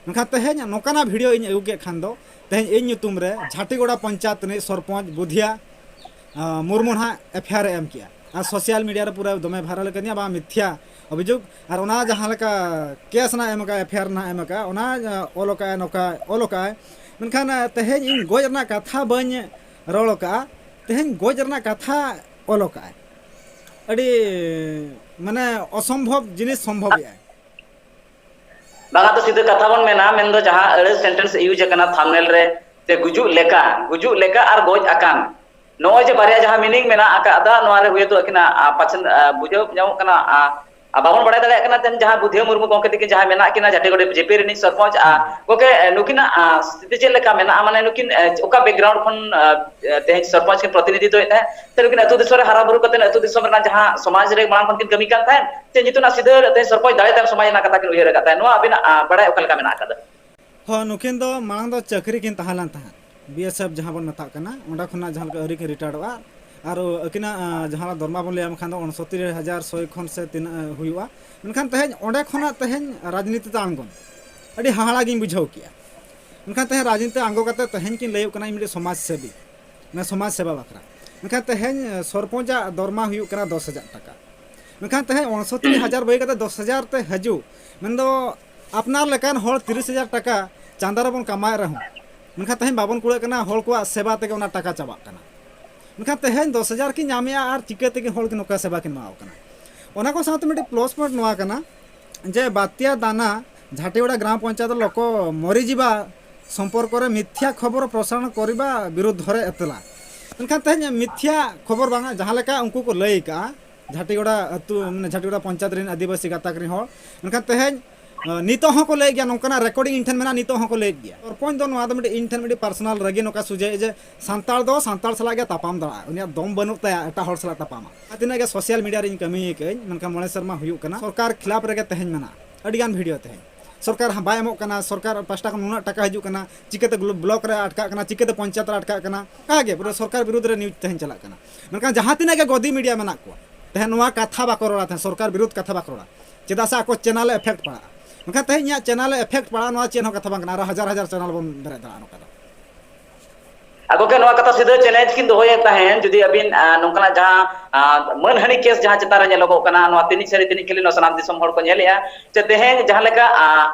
ᱢᱮᱱᱠᱷᱟᱱ ᱛᱮᱦᱮᱧ ᱱᱚᱝᱠᱟᱱᱟᱜ ᱵᱷᱤᱰᱤᱭᱳ ᱤᱧ ᱟᱹᱜᱩ ᱠᱮᱫ ᱠᱷᱟᱱ ᱫᱚ, ᱛᱮᱦᱮᱧ ᱤᱧ ᱧᱩᱛᱩᱢ ᱨᱮ ᱡᱷᱟᱴᱤᱜᱚᱲᱟ ᱯᱚᱧᱪᱟᱭᱮᱛ ᱨᱤᱱᱤᱡ ᱥᱚᱨᱯᱚᱧᱪ ᱵᱩᱫᱷᱤᱭᱟ, ᱟᱸ, ᱢᱩᱨᱢᱩ ᱱᱟᱦᱟᱜ ᱮᱯᱷ ᱟᱭ ᱟᱨ ᱮ ᱮᱢ ᱠᱮᱜᱼᱟ᱾ ᱟᱨ ᱥᱳᱥᱟᱞ ᱢᱤᱰᱤᱭᱟ ᱨᱮ ᱯᱩᱨᱟᱹ ᱫᱚᱢᱮ ᱵᱷᱟᱭᱨᱟᱞ ᱟᱠᱟᱫᱤᱧᱟ, ᱵᱟᱝ ᱢᱤᱛᱷᱭᱟ ᱚᱵᱷᱤᱡᱳᱜᱽ᱾ ᱟᱨ ᱚᱱᱟ ᱡᱟᱦᱟᱸ ᱞᱮᱠᱟ ᱠᱮᱥ ᱱᱟᱦᱟᱜ ᱮᱢ ᱟᱠᱟᱫᱼᱟ, ᱮᱯᱷ ᱟᱭ ᱟᱨ ᱱᱟᱦᱟᱜ ᱮᱢ ᱟᱠᱟᱫᱼᱟ, ᱚᱱᱟ, ᱟᱸ, ᱚᱞ ᱟᱠᱟᱫᱼᱟᱭ, ᱱᱚᱝᱠᱟ ᱚᱞ ᱟᱠᱟᱫᱼᱟᱭ᱾ ᱢᱮᱱᱠᱷᱟᱱ, ᱟᱸ, ᱛᱮᱦᱮᱧ ᱤᱧ ᱜᱚᱡ ᱨᱮᱱᱟᱜ ᱠᱟᱛᱷᱟ ᱵᱟᱹᱧ ᱨᱚᱲ ᱟᱠᱟᱫᱼᱟ, ᱛᱮᱦᱮᱧ ᱜᱚᱡ ᱨᱮᱱᱟᱜ ᱠᱟᱛᱷᱟ ᱚᱞ ᱟᱠᱟᱫᱼᱟᱭ᱾ ᱟᱹᱰᱤ, ᱢᱟᱱᱮ, ᱚᱥᱚᱢᱵᱷᱚᱵ ᱡᱤᱱᱤᱥ ᱥᱚᱢᱵᱷᱚᱵ ᱮᱜᱼᱟᱭ᱾ ᱵᱟᱝᱟ ᱛᱚ ᱥᱤᱫᱷᱟᱹ ᱠᱟᱛᱷᱟ ᱵᱚᱱ ᱢᱮᱱᱟ, ᱢᱮᱱᱫᱚ ᱡᱟᱦᱟᱸ ᱟᱹᱲᱟᱹ ᱥᱮᱱᱴᱮᱱᱥ ᱤᱭᱩᱡᱽ ᱟᱠᱟᱱᱟ ᱛᱷᱟᱢᱱᱮᱞ ᱨᱮ, ᱥᱮ ᱜᱩᱡᱩᱜ ᱞᱮᱠᱟ, ᱜᱩᱡᱩᱜ ᱞᱮᱠᱟ ᱟᱨ ᱜᱚᱡ ᱟᱠᱟᱱ, ᱱᱚᱜᱼᱚᱭ ᱡᱮ ᱵᱟᱨᱭᱟ ᱡᱟᱦᱟᱸ ᱢᱤᱱᱤᱝ ᱢᱮᱱᱟᱜ ᱟᱠᱟᱫᱟ, ᱱᱚᱣᱟ ᱨᱮ ᱦᱩᱭᱛᱳ ᱟᱹᱠᱤᱱᱟᱜ, ᱟ, ᱯᱟᱪᱷᱮ, ᱟ, ᱵᱩᱡᱷᱟᱹᱣ ᱧᱟᱢᱚᱜ ᱠᱟᱱᱟ, ᱟ, ᱟᱨ ᱵᱟᱵᱚᱱ ᱵᱟᱲᱟᱭ ᱫᱟᱲᱮᱭᱟᱜ ᱠᱟᱱᱟ ᱛᱮᱦᱮᱧ ᱡᱟᱦᱟᱸ ᱵᱩᱫᱷᱤᱭᱟᱹ ᱢᱩᱨᱢᱩ ᱜᱚᱢᱠᱮ ᱛᱟᱹᱠᱤᱱ ᱡᱟᱦᱟᱸᱭ ᱢᱮᱱᱟᱜ ᱠᱤᱱᱟ ᱡᱷᱟᱴᱤᱜᱚᱲ ᱡᱮᱯᱤ ᱨᱤᱱᱤᱡ ᱥᱚᱨᱯᱚᱧᱪ, ᱟᱨ ᱜᱚᱢᱠᱮ, ᱮ, ᱱᱩᱠᱤᱱᱟᱜ, ᱟ, ᱥᱛᱷᱤᱛᱤ ᱪᱮᱫ ᱞᱮᱠᱟ ᱢᱮᱱᱟᱜᱼᱟ? ᱢᱟᱱᱮ ᱱᱩᱠᱤᱱ, ᱮ, ᱚᱠᱟ background ᱠᱷᱚᱱ, ᱟ, ᱮ, ᱛᱮᱦᱮᱧ ᱥᱚᱨᱯᱚᱧᱪ ᱠᱤᱱ ᱯᱨᱚᱛᱤᱱᱤᱫᱷᱤᱛᱚᱭᱮᱫ ᱛᱟᱦᱮᱸᱫ? ᱥᱮ ᱱᱩᱠᱤᱱ ᱟᱹᱛᱩ ᱫᱤᱥᱚᱢ ᱨᱮ ᱦᱟᱨᱟ ᱵᱩᱨᱩ ᱠᱟᱛᱮ ᱟᱹᱛᱩ ᱫᱤᱥᱚᱢ ᱨᱮᱱᱟᱜ ᱡᱟᱦᱟᱸ ᱥᱚᱢᱟᱡᱽ ᱨᱮ ᱢᱟᱲᱟᱝ ᱠᱷᱚᱱ ᱠᱤᱱ ᱠᱟᱹᱢᱤ ᱠᱟᱱ ᱛᱟᱦᱮᱸᱫ, ᱥᱮ ᱱᱤᱛᱚᱜ ᱥᱤᱫᱷᱟᱹ ᱛᱮᱦᱮᱧ ᱥᱚᱨᱯᱚᱧᱪ ᱫᱟᱲᱮ ᱛᱟᱭᱚᱢ ᱥᱚᱢᱟᱡᱽ ᱨᱮᱱᱟᱜ ᱠᱟᱛᱷᱟ ᱠᱤᱱ ᱩᱭᱦᱟᱹᱨ ᱟᱠᱟᱫ ᱛᱟᱦᱮᱸᱫ? ᱱᱚᱣᱟ ᱟᱹᱵᱤᱱᱟᱜ, ᱟ, ᱵᱟᱲᱟᱭ ᱚᱠᱟ ᱞᱮᱠᱟ ᱢᱮᱱᱟᱜ ᱟᱠᱟᱫᱟ? ᱦᱚᱸ, ᱱᱩᱠᱤᱱ ᱫᱚ ᱢᱟᱲᱟᱝ ᱫᱚ ᱪᱟᱹᱠᱨᱤ ᱠᱤᱱ ᱛᱟᱦᱮᱸ ᱞᱮᱱ ᱛᱟᱦᱮᱸᱫ, ᱵᱤ ᱮᱥ ᱮᱯᱷ ᱡᱟᱦᱟᱸ ᱵᱚᱱ ᱢᱮᱛᱟᱜ ᱠᱟᱱᱟ, ᱚᱸᱰᱮ ᱠᱷᱚᱱᱟᱜ ᱡᱟᱦᱟᱸ ᱞᱮᱠᱟ ᱟᱹᱣᱨᱤ ᱠᱤᱱ ᱨᱤᱴᱟᱭᱟᱨᱚᱜᱼᱟ᱾ ᱟᱨ ᱟᱹᱠᱤᱱᱟᱜ, ᱟ, ᱡᱟᱦᱟᱸ ᱫᱚᱨᱢᱟ ᱵᱚᱱ ᱞᱟᱹᱭᱟᱢ ᱠᱷᱟᱱ ᱫᱚ ᱩᱱᱥᱚᱛᱛᱤᱨ ᱦᱟᱡᱟᱨ ᱥᱚᱭ ᱠᱷᱚᱱ ᱥᱮ ᱛᱤᱱᱟᱹᱜ, ᱟ, ᱦᱩᱭᱩᱜᱼᱟ᱾ ᱢᱮᱱᱠᱷᱟᱱ ᱛᱮᱦᱮᱧ ᱚᱸᱰᱮ ᱠᱷᱚᱱᱟᱜ ᱛᱮᱦᱮᱧ ᱨᱟᱡᱽᱱᱤᱛᱤ ᱛᱮ ᱟᱬᱜᱚᱱ ᱟᱹᱰᱤ ᱦᱟᱦᱟᱲᱟ ᱜᱤᱧ ᱵᱩᱡᱷᱟᱹᱣ ᱠᱮᱜᱼᱟ᱾ ᱢᱮᱱᱠᱷᱟᱱ ᱛᱮᱦᱮᱧ ᱨᱟᱡᱽᱱᱤᱛᱤ ᱟᱬᱜᱚ ᱠᱟᱛᱮ ᱛᱮᱦᱮᱧ ᱠᱤᱱ ᱞᱟᱹᱭᱚᱜ ᱠᱟᱱᱟ ᱤᱧ ᱢᱤᱫᱴᱮᱱ ᱥᱚᱢᱟᱡᱽ ᱥᱮᱵᱤ, ᱢᱟᱱᱮ ᱥᱚᱢᱟᱡᱽ ᱥᱮᱵᱟ ᱵᱟᱠᱷᱨᱟ᱾ ᱢᱮᱱᱠᱷᱟᱱ ᱛᱮᱦᱮᱧ, ᱟ, ᱥᱚᱨᱯᱚᱧᱪᱟᱜ ᱫᱚᱨᱢᱟ ᱦᱩᱭᱩᱜ ᱠᱟᱱᱟ ᱫᱚᱥ ᱦᱟᱡᱟᱨ ᱴᱟᱠᱟ᱾ ᱢᱮᱱᱠᱷᱟᱱ ᱛᱮᱦᱮᱧ ᱩᱱᱥᱚᱛᱛᱤᱨ ᱦᱟᱡᱟᱨ ᱵᱟᱹᱜᱤ ᱠᱟᱛᱮ ᱫᱚᱥ ᱦᱟᱡᱟᱨ ᱛᱮ ᱦᱤᱡᱩᱜ, ᱢᱮᱱᱫᱚ ᱟᱯᱱᱟᱨ ᱞᱮᱠᱟᱱ ᱦᱚᱲ ᱛᱤᱨᱤᱥ ᱦᱟᱡᱟᱨ ᱴᱟᱠᱟ ᱪᱟᱸᱫᱟ ᱨᱮᱵᱚᱱ ᱠᱟᱢᱟᱣᱮᱫ ᱨᱮᱦᱚᱸ, ᱢᱮᱱᱠᱷᱟᱱ ᱛᱮᱦᱮᱧ ᱵᱟᱵᱚᱱ ᱠᱩᱲᱟᱹᱜ ᱠᱟᱱᱟ, ᱦᱚᱲ ᱠᱚᱣᱟᱜ ᱥᱮᱵᱟ ᱛᱮᱜᱮ ᱚᱱᱟ ᱴᱟᱠᱟ ᱪᱟᱵᱟᱜ ᱠᱟᱱᱟ᱾ ᱢᱮᱱᱠᱷᱟᱱ ᱛᱮᱦᱮᱧ ᱫᱚᱥ ᱦᱟᱡᱟᱨ ᱠᱤᱱ ᱧᱟᱢᱮᱜᱼᱟ ᱟᱨ ᱪᱤᱠᱟᱹ ᱛᱮᱜᱮ ᱦᱚᱲ ᱠᱤᱱ ᱱᱚᱝᱠᱟ ᱥᱮᱵᱟ ᱠᱤᱱ ᱮᱢᱟᱣ ᱠᱟᱱᱟ? ᱚᱱᱟ ᱠᱚ ᱥᱟᱶᱛᱮ ᱢᱤᱫᱴᱤᱡ plus point ᱱᱚᱣᱟ ᱠᱟᱱᱟ ᱡᱮ ᱵᱟᱛᱤᱭᱟ ᱫᱟᱱᱟ ᱡᱷᱟᱴᱤᱜᱚᱲᱟ ᱜᱨᱟᱢ ᱯᱚᱧᱪᱟᱭᱮᱛ ᱞᱚᱠᱚ ᱢᱚᱨᱤᱡᱤᱵᱟ ᱥᱚᱢᱯᱚᱨᱠᱚ ᱨᱮ ᱢᱤᱛᱷᱭᱟ ᱠᱷᱚᱵᱚᱨ ᱯᱨᱚᱥᱟᱨᱚᱱ ᱠᱚᱨᱤᱵᱟ ᱵᱤᱨᱩᱫᱽᱫᱷᱚ ᱨᱮ ᱮᱛᱞᱟ᱾ ᱢᱮᱱᱠᱷᱟᱱ ᱛᱮᱦᱮᱧ ᱢᱤᱛᱷᱭᱟ ᱠᱷᱚᱵᱚᱨ ᱵᱟᱝᱟ, ᱡᱟᱦᱟᱸ ᱞᱮᱠᱟ ᱩᱱᱠᱩ ᱠᱚ ᱞᱟᱹᱭ ᱠᱟᱜᱼᱟ, ᱡᱷᱟᱴᱤᱜᱚᱲᱟ ᱟᱹᱛᱩ, ᱢᱟᱱᱮ ᱡᱷᱟᱴᱤᱜᱚᱲᱟ ᱯᱚᱧᱪᱟᱭᱮᱛ ᱨᱮᱱ ᱟᱹᱫᱤᱵᱟᱹᱥᱤ ᱜᱟᱛᱟᱠ ᱨᱮᱱ ᱦᱚᱲ, ᱢᱮᱱᱠᱷᱟᱱ ᱛᱮᱦᱮᱧ, ᱟ, ᱱᱤᱛᱚᱜ ᱦᱚᱸᱠᱚ ᱞᱟᱹᱭᱮᱫ ᱜᱮᱭᱟ, ᱱᱚᱝᱠᱟᱱᱟᱜ recording ᱤᱧ ᱴᱷᱮᱱ ᱢᱮᱱᱟᱜᱼᱟ, ᱱᱤᱛᱚᱜ ᱦᱚᱸᱠᱚ ᱞᱟᱹᱭᱮᱫ ᱜᱮᱭᱟ᱾ ᱥᱚᱨᱯᱚᱧᱪ ᱫᱚ ᱱᱚᱣᱟ ᱫᱚ ᱢᱤᱫᱴᱤᱡ ᱤᱧ ᱴᱷᱮᱱ ᱢᱤᱫᱴᱤᱡ personal ᱨᱟᱹᱜᱤ ᱱᱚᱝᱠᱟ ᱥᱩᱡᱷᱟᱹᱣ ᱡᱮ ᱥᱟᱱᱛᱟᱲ ᱫᱚ ᱥᱟᱱᱛᱟᱲ ᱥᱟᱞᱟᱜ ᱜᱮ ᱛᱟᱯᱟᱢ ᱫᱟᱲᱮᱭᱟᱜᱼᱟ, ᱩᱱᱤᱭᱟᱜ ᱫᱚᱢ ᱵᱟᱹᱱᱩᱜ ᱛᱟᱭᱟ ᱮᱴᱟᱜ ᱦᱚᱲ ᱥᱟᱞᱟᱜ ᱛᱟᱯᱟᱢᱟ᱾ ᱡᱟᱦᱟᱸ ᱛᱤᱱᱟᱹᱜ ᱜᱮ social media ᱨᱤᱧ ᱠᱟᱹᱢᱤ ᱟᱠᱟᱫᱟᱹᱧ, ᱢᱮᱱᱠᱷᱟᱱ ᱢᱚᱬᱮ ᱥᱮᱨᱢᱟ ᱦᱩᱭᱩᱜ ᱠᱟᱱᱟ, ᱥᱚᱨᱠᱟᱨ ᱠᱷᱤᱞᱟᱯ ᱨᱮᱜᱮ ᱛᱮᱦᱮᱧ ᱢᱮᱱᱟᱜᱼᱟ᱾ ᱟᱹᱰᱤᱜᱟᱱ video ᱛᱮᱦᱮᱧ ᱥᱚᱨᱠᱟᱨ ᱦᱚᱸ ᱵᱟᱭ ᱮᱢᱚᱜ ᱠᱟᱱᱟ, ᱥᱚᱨᱠᱟᱨ ᱯᱟᱥᱴᱟ ᱠᱷᱚᱱ ᱱᱩᱱᱟᱹᱜ ᱴᱟᱠᱟ ᱦᱤᱡᱩᱜ ᱠᱟᱱᱟ, ᱪᱤᱠᱟᱹᱛᱮ ᱵᱞᱚᱠ ᱨᱮ ᱟᱴᱠᱟᱜ ᱠᱟᱱᱟ, ᱪᱤᱠᱟᱹᱛᱮ ᱯᱚᱧᱪᱟᱭᱮᱛ ᱨᱮ ᱟᱴᱠᱟᱜ ᱠᱟᱱᱟ, ᱚᱱᱠᱟ ᱜᱮ ᱯᱩᱨᱟᱹ ᱥᱚᱨᱠᱟᱨ ᱵᱤᱨᱩᱫᱽ ᱨᱮ news ᱛᱮᱦᱮᱧ ᱪᱟᱞᱟᱜ ᱠᱟᱱᱟ᱾ ᱢᱮᱱᱠᱷᱟᱱ ᱡᱟᱦᱟᱸ ᱛᱤᱱᱟᱹᱜ ᱜᱮ ᱜᱚᱫᱤ media ᱢᱮᱱᱟᱜ ᱠᱚᱣᱟ, ᱛᱮᱦᱮᱧ ᱱᱚᱣᱟ ᱠᱟᱛᱷᱟ ᱵᱟᱠᱚ ᱨᱚᱲᱟ, ᱛᱮᱦᱮᱧ ᱥᱚᱨᱠᱟᱨ ᱵᱤᱨᱩᱫᱽ ᱠᱟᱛᱷᱟ ᱵᱟᱠᱚ ᱨᱚᱲᱟ, ᱪᱮᱫᱟᱜ ᱥᱮ ᱟᱠᱚ channel ᱮ effect ᱯᱟᱲᱟᱜᱼᱟ᱾ ᱢᱮᱱᱠᱷᱟᱱ ᱛᱮᱦᱮᱧ ᱤᱧᱟᱹᱜ channel ᱮ effect ᱯᱟᱲᱟᱜᱼᱟ, ᱱᱚᱣᱟ ᱪᱮᱫ ᱦᱚᱸ ᱠᱟᱛᱷᱟ ᱵᱟᱝ ᱠᱟᱱᱟ, ᱟᱨᱚ ᱦᱟᱡᱟᱨ ᱦᱟᱡᱟᱨ channel ᱵᱚᱱ ᱵᱮᱨᱮᱫ ᱫᱟᱲᱮᱭᱟᱜᱼᱟ ᱱᱚᱝᱠᱟ ᱫᱚ᱾ ᱟᱨ ᱜᱚᱢᱠᱮ, ᱱᱚᱣᱟ ᱠᱟᱛᱷᱟ ᱥᱤᱫᱷᱟᱹ challenge ᱠᱤᱱ ᱫᱚᱦᱚᱭᱮᱫ ᱛᱟᱦᱮᱸᱫ, ᱡᱩᱫᱤ ᱟᱹᱵᱤᱱ, ᱟ, ᱱᱚᱝᱠᱟᱱᱟᱜ ᱡᱟᱦᱟᱸ, ᱟ, ᱢᱟᱹᱱᱦᱟᱹᱱᱤ case ᱡᱟᱦᱟᱸ ᱪᱮᱛᱟᱱ ᱨᱮ ᱧᱮᱞᱚᱜᱚᱜ ᱠᱟᱱᱟ, ᱱᱚᱣᱟ ᱛᱤᱱᱟᱹᱜ ᱥᱟᱹᱨᱤ ᱛᱤᱱᱟᱹᱜ ᱠᱷᱟᱹᱞᱤ ᱱᱚᱣᱟ ᱥᱟᱱᱟᱢ ᱫᱤᱥᱚᱢ ᱦᱚᱲ ᱠᱚ ᱧᱮᱞᱮᱜᱼᱟ᱾ ᱪᱮ ᱛᱮᱦᱮᱧ ᱡᱟᱦᱟᱸ ᱞᱮᱠᱟ, ᱟ,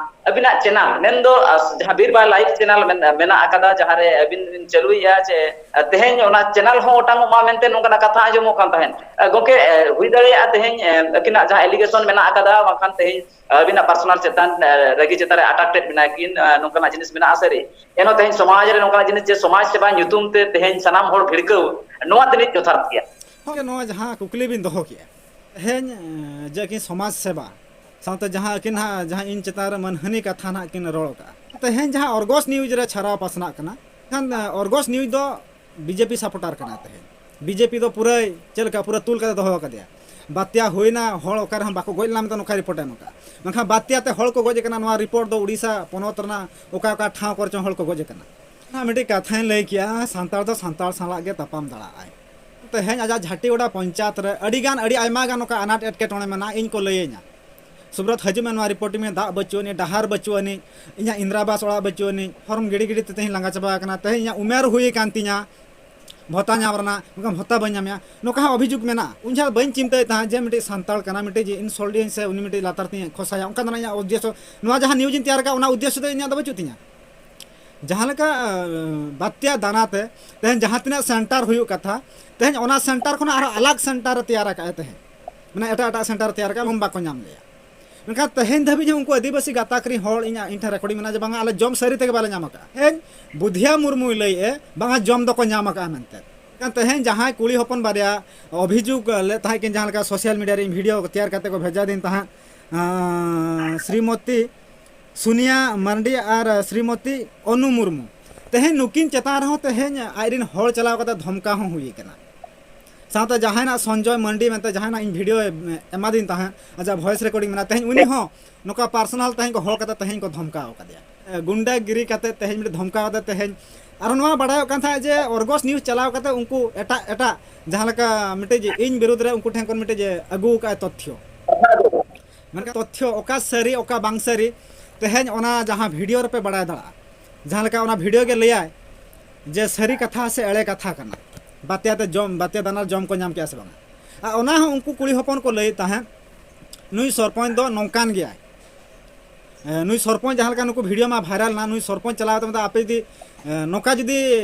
ᱟᱹᱵᱤᱱᱟᱜ channel ᱢᱮᱱᱫᱚ, ᱟ, ᱡᱟᱦᱟᱸ ᱵᱤᱨ ᱵᱟᱦᱟ live channel ᱢᱮᱱ-, ᱢᱮᱱᱟᱜ ᱟᱠᱟᱫᱟ, ᱡᱟᱦᱟᱸ ᱨᱮ ᱟᱹᱵᱤᱱ ᱵᱤᱱ ᱪᱟᱹᱞᱩᱭᱮᱫᱼᱟ, ᱪᱮ, ᱟ, ᱛᱮᱦᱮᱧ ᱚᱱᱟ channel ᱦᱚᱸ ᱚᱴᱟᱝᱚᱜ ᱢᱟ ᱢᱮᱱᱛᱮ ᱱᱚᱝᱠᱟᱱᱟᱜ ᱠᱟᱛᱷᱟ ᱟᱸᱡᱚᱢᱚᱜ ᱠᱟᱱ ᱛᱟᱦᱮᱸᱫ᱾ ᱟ, ᱜᱚᱢᱠᱮ, ᱟ, ᱦᱩᱭ ᱫᱟᱲᱮᱭᱟᱜᱼᱟ ᱛᱮᱦᱮᱧ, ᱟ, ᱟᱹᱠᱤᱱᱟᱜ ᱡᱟᱦᱟᱸ allegation ᱢᱮᱱᱟᱜ ᱟᱠᱟᱫᱟ, ᱵᱟᱝᱠᱷᱟᱱ ᱛᱮᱦᱮᱧ ᱟᱹᱵᱤᱱᱟᱜ personal ᱪᱮᱛᱟᱱ, ᱮ, ᱨᱟᱹᱜᱤ ᱪᱮᱛᱟᱱ ᱨᱮ ᱟᱴᱟᱠ ᱴᱮᱫ ᱵᱮᱱᱟᱭ ᱠᱤᱱ, ᱮ, ᱱᱚᱝᱠᱟᱱᱟᱜ ᱡᱤᱱᱤᱥ ᱢᱮᱱᱟᱜᱼᱟ ᱥᱟᱹᱨᱤ᱾ ᱮᱱᱦᱚᱸ ᱛᱮᱦᱮᱧ ᱥᱚᱢᱟᱡᱽ ᱨᱮ ᱱᱚᱝᱠᱟᱱᱟᱜ ᱡᱤᱱᱤᱥ ᱡᱮ ᱥᱚᱢᱟᱡᱽ ᱥᱮᱵᱟ ᱧᱩᱛᱩᱢ ᱛᱮ ᱛᱮᱦᱮᱧ ᱥᱟᱱᱟᱢ ᱦᱚᱲ ᱵᱷᱤᱲᱠᱟᱹᱣ, ᱱᱚᱣᱟ ᱛᱤᱱᱟᱹᱜ ᱡᱚᱛᱷᱟᱛ ᱜᱮᱭᱟ? ᱦᱳᱭ, ᱱᱚᱣᱟ ᱡᱟᱦᱟᱸ ᱠᱩᱠᱞᱤ ᱵᱤᱱ ᱫᱚᱦᱚ ᱠᱮᱜᱼᱟ, ᱛᱮᱦᱮᱧ ᱮᱸ, ᱡᱮ ᱟᱹᱠᱤᱱ ᱥᱚᱢᱟᱡᱽ ᱥᱮᱵᱟ ᱥᱟᱶᱛᱮ ᱡᱟᱦᱟᱸ ᱟᱹᱠᱤᱱ ᱦᱟᱸᱜ ᱡᱟᱦᱟᱸ ᱤᱧ ᱪᱮᱛᱟᱱ ᱨᱮ ᱢᱟᱹᱱᱦᱟᱹᱱᱤ ᱠᱟᱛᱷᱟ ᱱᱟᱦᱟᱜ ᱠᱤᱱ ᱨᱚᱲ ᱠᱟᱜᱼᱟ, ᱛᱮᱦᱮᱧ ᱡᱟᱦᱟᱸ ᱚᱨᱜᱚᱥ ᱱᱤᱭᱩᱡᱽ ᱨᱮ ᱪᱷᱟᱨᱟᱣ ᱯᱟᱥᱱᱟᱜ ᱠᱟᱱᱟ, ᱠᱷᱟᱱ ᱮᱸ, ᱚᱨᱜᱚᱥ ᱱᱤᱭᱩᱡᱽ ᱫᱚ ᱵᱤᱡᱮᱯᱤ ᱥᱟᱯᱳᱨᱴᱟᱨ ᱠᱟᱱᱟ᱾ ᱛᱮᱦᱮᱧ ᱵᱤᱡᱮᱯᱤ ᱫᱚ ᱯᱩᱨᱟᱹᱭ ᱪᱮᱫ ᱞᱮᱠᱟ ᱯᱩᱨᱟᱹ ᱛᱩᱞ ᱠᱟᱛᱮ ᱫᱚᱦᱚ ᱟᱠᱟᱫᱮᱭᱟ᱾ ᱵᱟᱛᱭᱟ ᱦᱩᱭᱱᱟ, ᱦᱚᱲ ᱚᱠᱟ ᱨᱮᱦᱚᱸ ᱵᱟᱠᱚ ᱜᱚᱡ ᱞᱮᱱᱟ ᱢᱮᱱᱛᱮ ᱱᱚᱝᱠᱟ ᱨᱤᱯᱳᱨᱴ ᱮ ᱮᱢ ᱟᱠᱟᱫᱼᱟ᱾ ᱢᱮᱱᱠᱷᱟᱱ ᱵᱟᱛᱭᱟ ᱛᱮ ᱦᱚᱲ ᱠᱚ ᱜᱚᱡ ᱟᱠᱟᱱᱟ, ᱱᱚᱣᱟ ᱨᱤᱯᱳᱨᱴ ᱫᱚ ᱩᱰᱤᱥᱟ ᱯᱚᱱᱚᱛ ᱨᱮᱱᱟᱜ ᱚᱠᱟ ᱚᱠᱟ ᱴᱷᱟᱶ ᱠᱚᱨᱮ ᱪᱚᱝ ᱦᱚᱲ ᱠᱚ ᱜᱚᱡ ᱟᱠᱟᱱᱟ᱾ ᱚᱱᱟ ᱢᱤᱫᱴᱤᱡ ᱠᱟᱛᱷᱟᱧ ᱞᱟᱹᱭ ᱠᱮᱜᱼᱟ, ᱥᱟᱱᱛᱟᱲ ᱫᱚ ᱥᱟᱱᱛᱟᱲ ᱥᱟᱞᱟᱜ ᱜᱮ ᱛᱟᱯᱟᱢ ᱫᱟᱲᱮᱭᱟᱜᱼᱟᱭ᱾ ᱛᱮᱦᱮᱧ ᱟᱡᱟᱜ ᱡᱷᱟᱴᱤᱜᱚᱰᱟ ᱯᱚᱧᱪᱟᱭᱮᱛ ᱨᱮ ᱟᱹᱰᱤ ᱜᱟᱱ, ᱟᱹᱰᱤ ᱟᱭᱢᱟ ᱜᱟᱱ ᱱᱚᱝᱠᱟ ᱟᱱᱟᱴ ᱮᱴᱠᱮᱴᱚᱬᱮ ᱢᱮᱱᱟᱜᱼᱟ, ᱤᱧ ᱠᱚ ᱞᱟᱹᱭᱟᱹᱧᱟ᱾ ᱥᱩᱵᱨᱚᱛ, ᱦᱤᱡᱩᱜ ᱢᱮ, ᱱᱚᱣᱟ ᱨᱤᱯᱳᱨᱴ ᱢᱮ, ᱫᱟᱜ ᱵᱟᱹᱪᱩᱜ ᱟᱹᱱᱤᱡ, ᱰᱟᱦᱟᱨ ᱵᱟᱹᱪᱩᱜ ᱟᱹᱱᱤᱡ, ᱤᱧᱟᱹᱜ ᱤᱱᱫᱨᱟ ᱟᱵᱟᱥ ᱚᱲᱟᱜ ᱵᱟᱹᱪᱩᱜ ᱟᱹᱱᱤᱡ, ᱯᱷᱚᱨᱢ ᱜᱤᱰᱤ ᱜᱤᱰᱤ ᱛᱮ ᱛᱮᱦᱮᱧ ᱤᱧᱟᱹᱜ ᱩᱢᱮᱨ ᱦᱩᱭ ᱟᱠᱟᱱ ᱛᱤᱧᱟ ᱵᱷᱚᱛᱟ ᱧᱟᱢ ᱨᱮᱱᱟᱜ, ᱢᱮᱱᱠᱷᱟᱱ ᱵᱷᱚᱛᱟ ᱵᱟᱹᱧ ᱧᱟᱢᱮᱜᱼᱟ, ᱱᱚᱝᱠᱟ ᱦᱚᱸ ᱚᱵᱷᱤᱡᱳᱜᱽ ᱢᱮᱱᱟᱜᱼᱟ᱾ ᱩᱱ ᱡᱚᱠᱷᱚᱱ ᱵᱟᱹᱧ ᱪᱤᱱᱛᱟᱹᱭᱮᱫ ᱛᱟᱦᱮᱸᱫ ᱡᱮ ᱢᱤᱫᱴᱤᱡ ᱥᱟᱱᱛᱟᱲ ᱠᱟᱱᱟ, ᱢᱤᱫᱴᱤᱡ ᱡᱮ ᱤᱱᱥᱚᱞᱴ ᱤᱧ ᱥᱮ ᱩᱱᱤ ᱢᱤᱫᱴᱤᱡ ᱞᱟᱛᱟᱨ ᱛᱤᱧ ᱠᱷᱚᱥᱟᱭᱟ, ᱚᱱᱠᱟ ᱫᱚ ᱤᱧᱟᱹᱜ ᱩᱫᱽᱫᱮᱥᱥᱚ, ᱱᱚᱣᱟ ᱡᱟᱦᱟᱸ ᱱᱤᱭᱩᱡᱽ ᱤᱧ ᱛᱮᱭᱟᱨ ᱟᱠᱟᱫᱼᱟ, ᱚᱱᱟ ᱩᱫᱽᱫᱮᱥᱥᱚ ᱫᱚ ᱤᱧᱟᱹᱜ ᱫᱚ ᱵᱟᱹᱪᱩᱜ ᱛᱤᱧᱟ᱾ ᱡᱟᱦᱟᱸ ᱞᱮᱠᱟ ᱟᱸ, ᱵᱟᱛᱭᱟ ᱫᱟᱱᱟ ᱛᱮ ᱛᱮᱦᱮᱧ ᱡᱟᱦᱟᱸ ᱛᱤᱱᱟᱹᱜ ᱥᱮᱱᱴᱟᱨ ᱦᱩᱭᱩᱜ ᱠᱟᱛᱷᱟ, ᱛᱮᱦᱮᱧ ᱚᱱᱟ ᱥᱮᱱᱴᱟᱨ ᱠᱷᱚᱱᱟᱜ ᱟᱨᱦᱚᱸ ᱟᱞᱟᱜᱽ ᱥᱮᱱᱴᱟᱨ ᱮ ᱛᱮᱭᱟᱨ ᱟᱠᱟᱫᱼᱟ᱾ ᱛᱮᱦᱮᱧ ᱢᱟᱱᱮ ᱮᱴᱟᱜ ᱮᱴᱟᱜ ᱥᱮᱱᱴᱟᱨ ᱛᱮᱭᱟᱨ ᱟᱠᱟᱫᱼᱟ, ᱵᱟᱠᱚ ᱧᱟᱢ ᱞᱮᱜᱼᱟ᱾ ᱢᱮᱱᱠᱷᱟᱱ ᱛᱮᱦᱮᱧ ᱫᱷᱟᱹᱵᱤᱡ ᱦᱚᱸ ᱩᱱᱠᱩ ᱟᱹᱫᱤᱵᱟᱹᱥᱤ ᱜᱟᱛᱟᱠ ᱨᱤᱱ ᱦᱚᱲ ᱤᱧᱟᱹᱜ, ᱤᱧ ᱴᱷᱮᱱ ᱨᱮᱠᱚᱨᱰᱤᱝ ᱢᱮᱱᱟᱜᱼᱟ ᱡᱮ ᱵᱟᱝᱟ, ᱟᱞᱮ ᱡᱚᱢ ᱥᱟᱹᱨᱤ ᱛᱮᱜᱮ ᱵᱟᱞᱮ ᱧᱟᱢ ᱟᱠᱟᱫᱼᱟ᱾ ᱛᱮᱦᱮᱧ ᱵᱩᱫᱷᱤᱭᱟ ᱢᱩᱨᱢᱩᱭ ᱞᱟᱹᱭᱮᱫᱼᱟ ᱵᱟᱝᱟ ᱡᱚᱢ ᱫᱚᱠᱚ ᱧᱟᱢ ᱟᱠᱟᱫᱼᱟ ᱢᱮᱱᱛᱮ᱾ ᱢᱮᱱᱠᱷᱟᱱ ᱛᱮᱦᱮᱧ ᱡᱟᱦᱟᱸᱭ ᱠᱩᱲᱤ ᱦᱚᱯᱚᱱ ᱵᱟᱨᱭᱟ ᱚᱵᱷᱤᱡᱳᱜᱽ ᱞᱮᱫ ᱛᱟᱦᱮᱸᱫ ᱠᱤᱱ, ᱡᱟᱦᱟᱸ ᱞᱮᱠᱟ ᱥᱳᱥᱟᱞ ᱢᱤᱰᱤᱭᱟ ᱨᱮ ᱤᱧ ᱵᱷᱤᱰᱤᱭᱳ ᱛᱮᱭᱟᱨ ᱠᱟᱛᱮ ᱠᱚ ᱵᱷᱮᱡᱟ ᱫᱤᱧ ᱛᱟᱦᱮᱸᱫ, ᱟᱸ, ᱥᱨᱤᱢᱚᱛᱤ ᱥᱩᱱᱤᱭᱟ ᱢᱟᱨᱰᱤ ᱟᱨ ᱥᱨᱤᱢᱚᱛᱤ ᱚᱱᱩ ᱢᱩᱨᱢᱩ, ᱛᱮᱦᱮᱧ ᱱᱩᱠᱤᱱ ᱪᱮᱛᱟᱱ ᱨᱮᱦᱚᱸ ᱛᱮᱦᱮᱧ ᱟᱡᱨᱤᱱ ᱦᱚᱲ ᱪᱟᱞᱟᱣ ᱠᱟᱛᱮ ᱫᱷᱚᱢᱠᱟᱣ ᱦᱚᱸ ᱦᱩᱭ ᱟᱠᱟᱱᱟ᱾ ᱥᱟᱶᱛᱮ ᱡᱟᱦᱟᱸᱭ ᱱᱟᱜ ᱥᱚᱧᱡᱚᱭ ᱢᱟᱱᱰᱤ ᱢᱮᱱᱛᱮ ᱡᱟᱦᱟᱸᱭ ᱱᱟᱜ ᱤᱧ ᱵᱷᱤᱰᱤᱭᱳ ᱮᱢᱟᱫᱤᱧ ᱛᱟᱦᱮᱸᱫ, ᱟᱡᱟᱜ ᱵᱷᱚᱭᱮᱥ ᱨᱮᱠᱚᱨᱰᱤᱝ ᱢᱮᱱᱟᱜᱼᱟ, ᱛᱮᱦᱮᱧ ᱩᱱᱤ ᱦᱚᱸ ᱱᱚᱝᱠᱟ ᱯᱟᱨᱥᱚᱱᱟᱞ ᱛᱮᱦᱮᱧ ᱠᱚ ᱦᱚᱦᱚ ᱠᱟᱛᱮ ᱛᱮᱦᱮᱧ ᱠᱚ ᱫᱷᱚᱢᱠᱟᱣ ᱟᱠᱟᱫᱮᱭᱟ᱾ ᱮ, ᱜᱩᱱᱰᱟᱜᱤᱨᱤ ᱠᱟᱛᱮ ᱛᱮᱦᱮᱧ ᱢᱤᱫᱴᱮᱱ ᱫᱷᱚᱢᱠᱟᱣ ᱠᱟᱛᱮ ᱛᱮᱦᱮᱧ ᱟᱨᱚ ᱱᱚᱣᱟ ᱵᱟᱲᱟᱭᱚᱜ ᱠᱟᱱ ᱛᱟᱦᱮᱸᱫ ᱡᱮ ᱚᱨᱜᱚᱥ ᱱᱤᱭᱩᱡᱽ ᱪᱟᱞᱟᱣ ᱠᱟᱛᱮ ᱩᱱᱠᱩ ᱮᱴᱟᱜ ᱮᱴᱟᱜ ᱡᱟᱦᱟᱸ ᱞᱮᱠᱟ ᱢᱤᱫᱴᱮᱡ ᱤᱧ ᱵᱤᱨᱩᱫᱽ ᱨᱮ ᱩᱱᱠᱩ ᱴᱷᱮᱱ ᱠᱷᱚᱱ ᱢᱤᱫᱴᱮᱡ ᱟᱹᱜᱩ ᱟᱠᱟᱫ ᱛᱚᱛᱷᱭᱚ, ᱢᱮᱱᱠᱷᱟᱱ ᱛᱚᱛᱷᱭᱚ ᱚᱠᱟ ᱥᱟᱹᱨᱤ ᱚᱠᱟ ᱵᱟᱝ ᱥᱟᱹᱨᱤ, ᱛᱮᱦᱮᱧ ᱚᱱᱟ ᱡᱟᱦᱟᱸ ᱵᱷᱤᱰᱤᱭᱳ ᱨᱮᱯᱮ ᱵᱟᱲᱟᱭ ᱫᱟᱲᱮᱭᱟᱜᱼᱟ᱾ ᱡᱟᱦᱟᱸ ᱞᱮᱠᱟ ᱚᱱᱟ ᱵᱷᱤᱰᱤᱭᱳ ᱜᱮ ᱞᱟᱹᱭᱟᱭ ᱡᱮ ᱥᱟᱹᱨᱤ ᱠᱟᱛᱷᱟ ᱥᱮ ᱮᱲᱮ ᱠᱟᱛᱷᱟ ᱠᱟᱱᱟ, ᱵᱟᱛᱭᱟ ᱛᱮ ᱡᱚᱢ, ᱵᱟᱛᱭᱟ ᱫᱟᱱᱟ ᱡᱚᱢ ᱠᱚ ᱧᱟᱢ ᱠᱮᱜᱼᱟ ᱥᱮ ᱵᱟᱝᱟ᱾ ᱟᱨ ᱚᱱᱟ ᱦᱚᱸ ᱩᱱᱠᱩ ᱠᱩᱲᱤ ᱦᱚᱯᱚᱱ ᱠᱚ ᱞᱟᱹᱭᱮᱫ ᱛᱟᱦᱮᱸᱫ, ᱱᱩᱭ ᱥᱚᱨᱯᱚᱧᱪ ᱫᱚ ᱱᱚᱝᱠᱟᱱ ᱜᱮᱭᱟᱭ᱾ ᱮ, ᱱᱩᱭ ᱥᱚᱨᱯᱚᱧᱪ ᱡᱟᱦᱟᱸ ᱞᱮᱠᱟ ᱱᱩᱠᱩ ᱵᱷᱤᱰᱤᱭᱳ ᱢᱟ ᱵᱷᱟᱭᱨᱟᱞ ᱮᱱᱟ, ᱱᱩᱭ ᱥᱚᱨᱯᱚᱧᱪ ᱪᱟᱞᱟᱣ ᱠᱟᱛᱮ ᱢᱮᱛᱟᱭ, ᱟᱯᱮ ᱡᱩᱫᱤ, ᱮ, ᱱᱚᱝᱠᱟ ᱡᱩᱫᱤ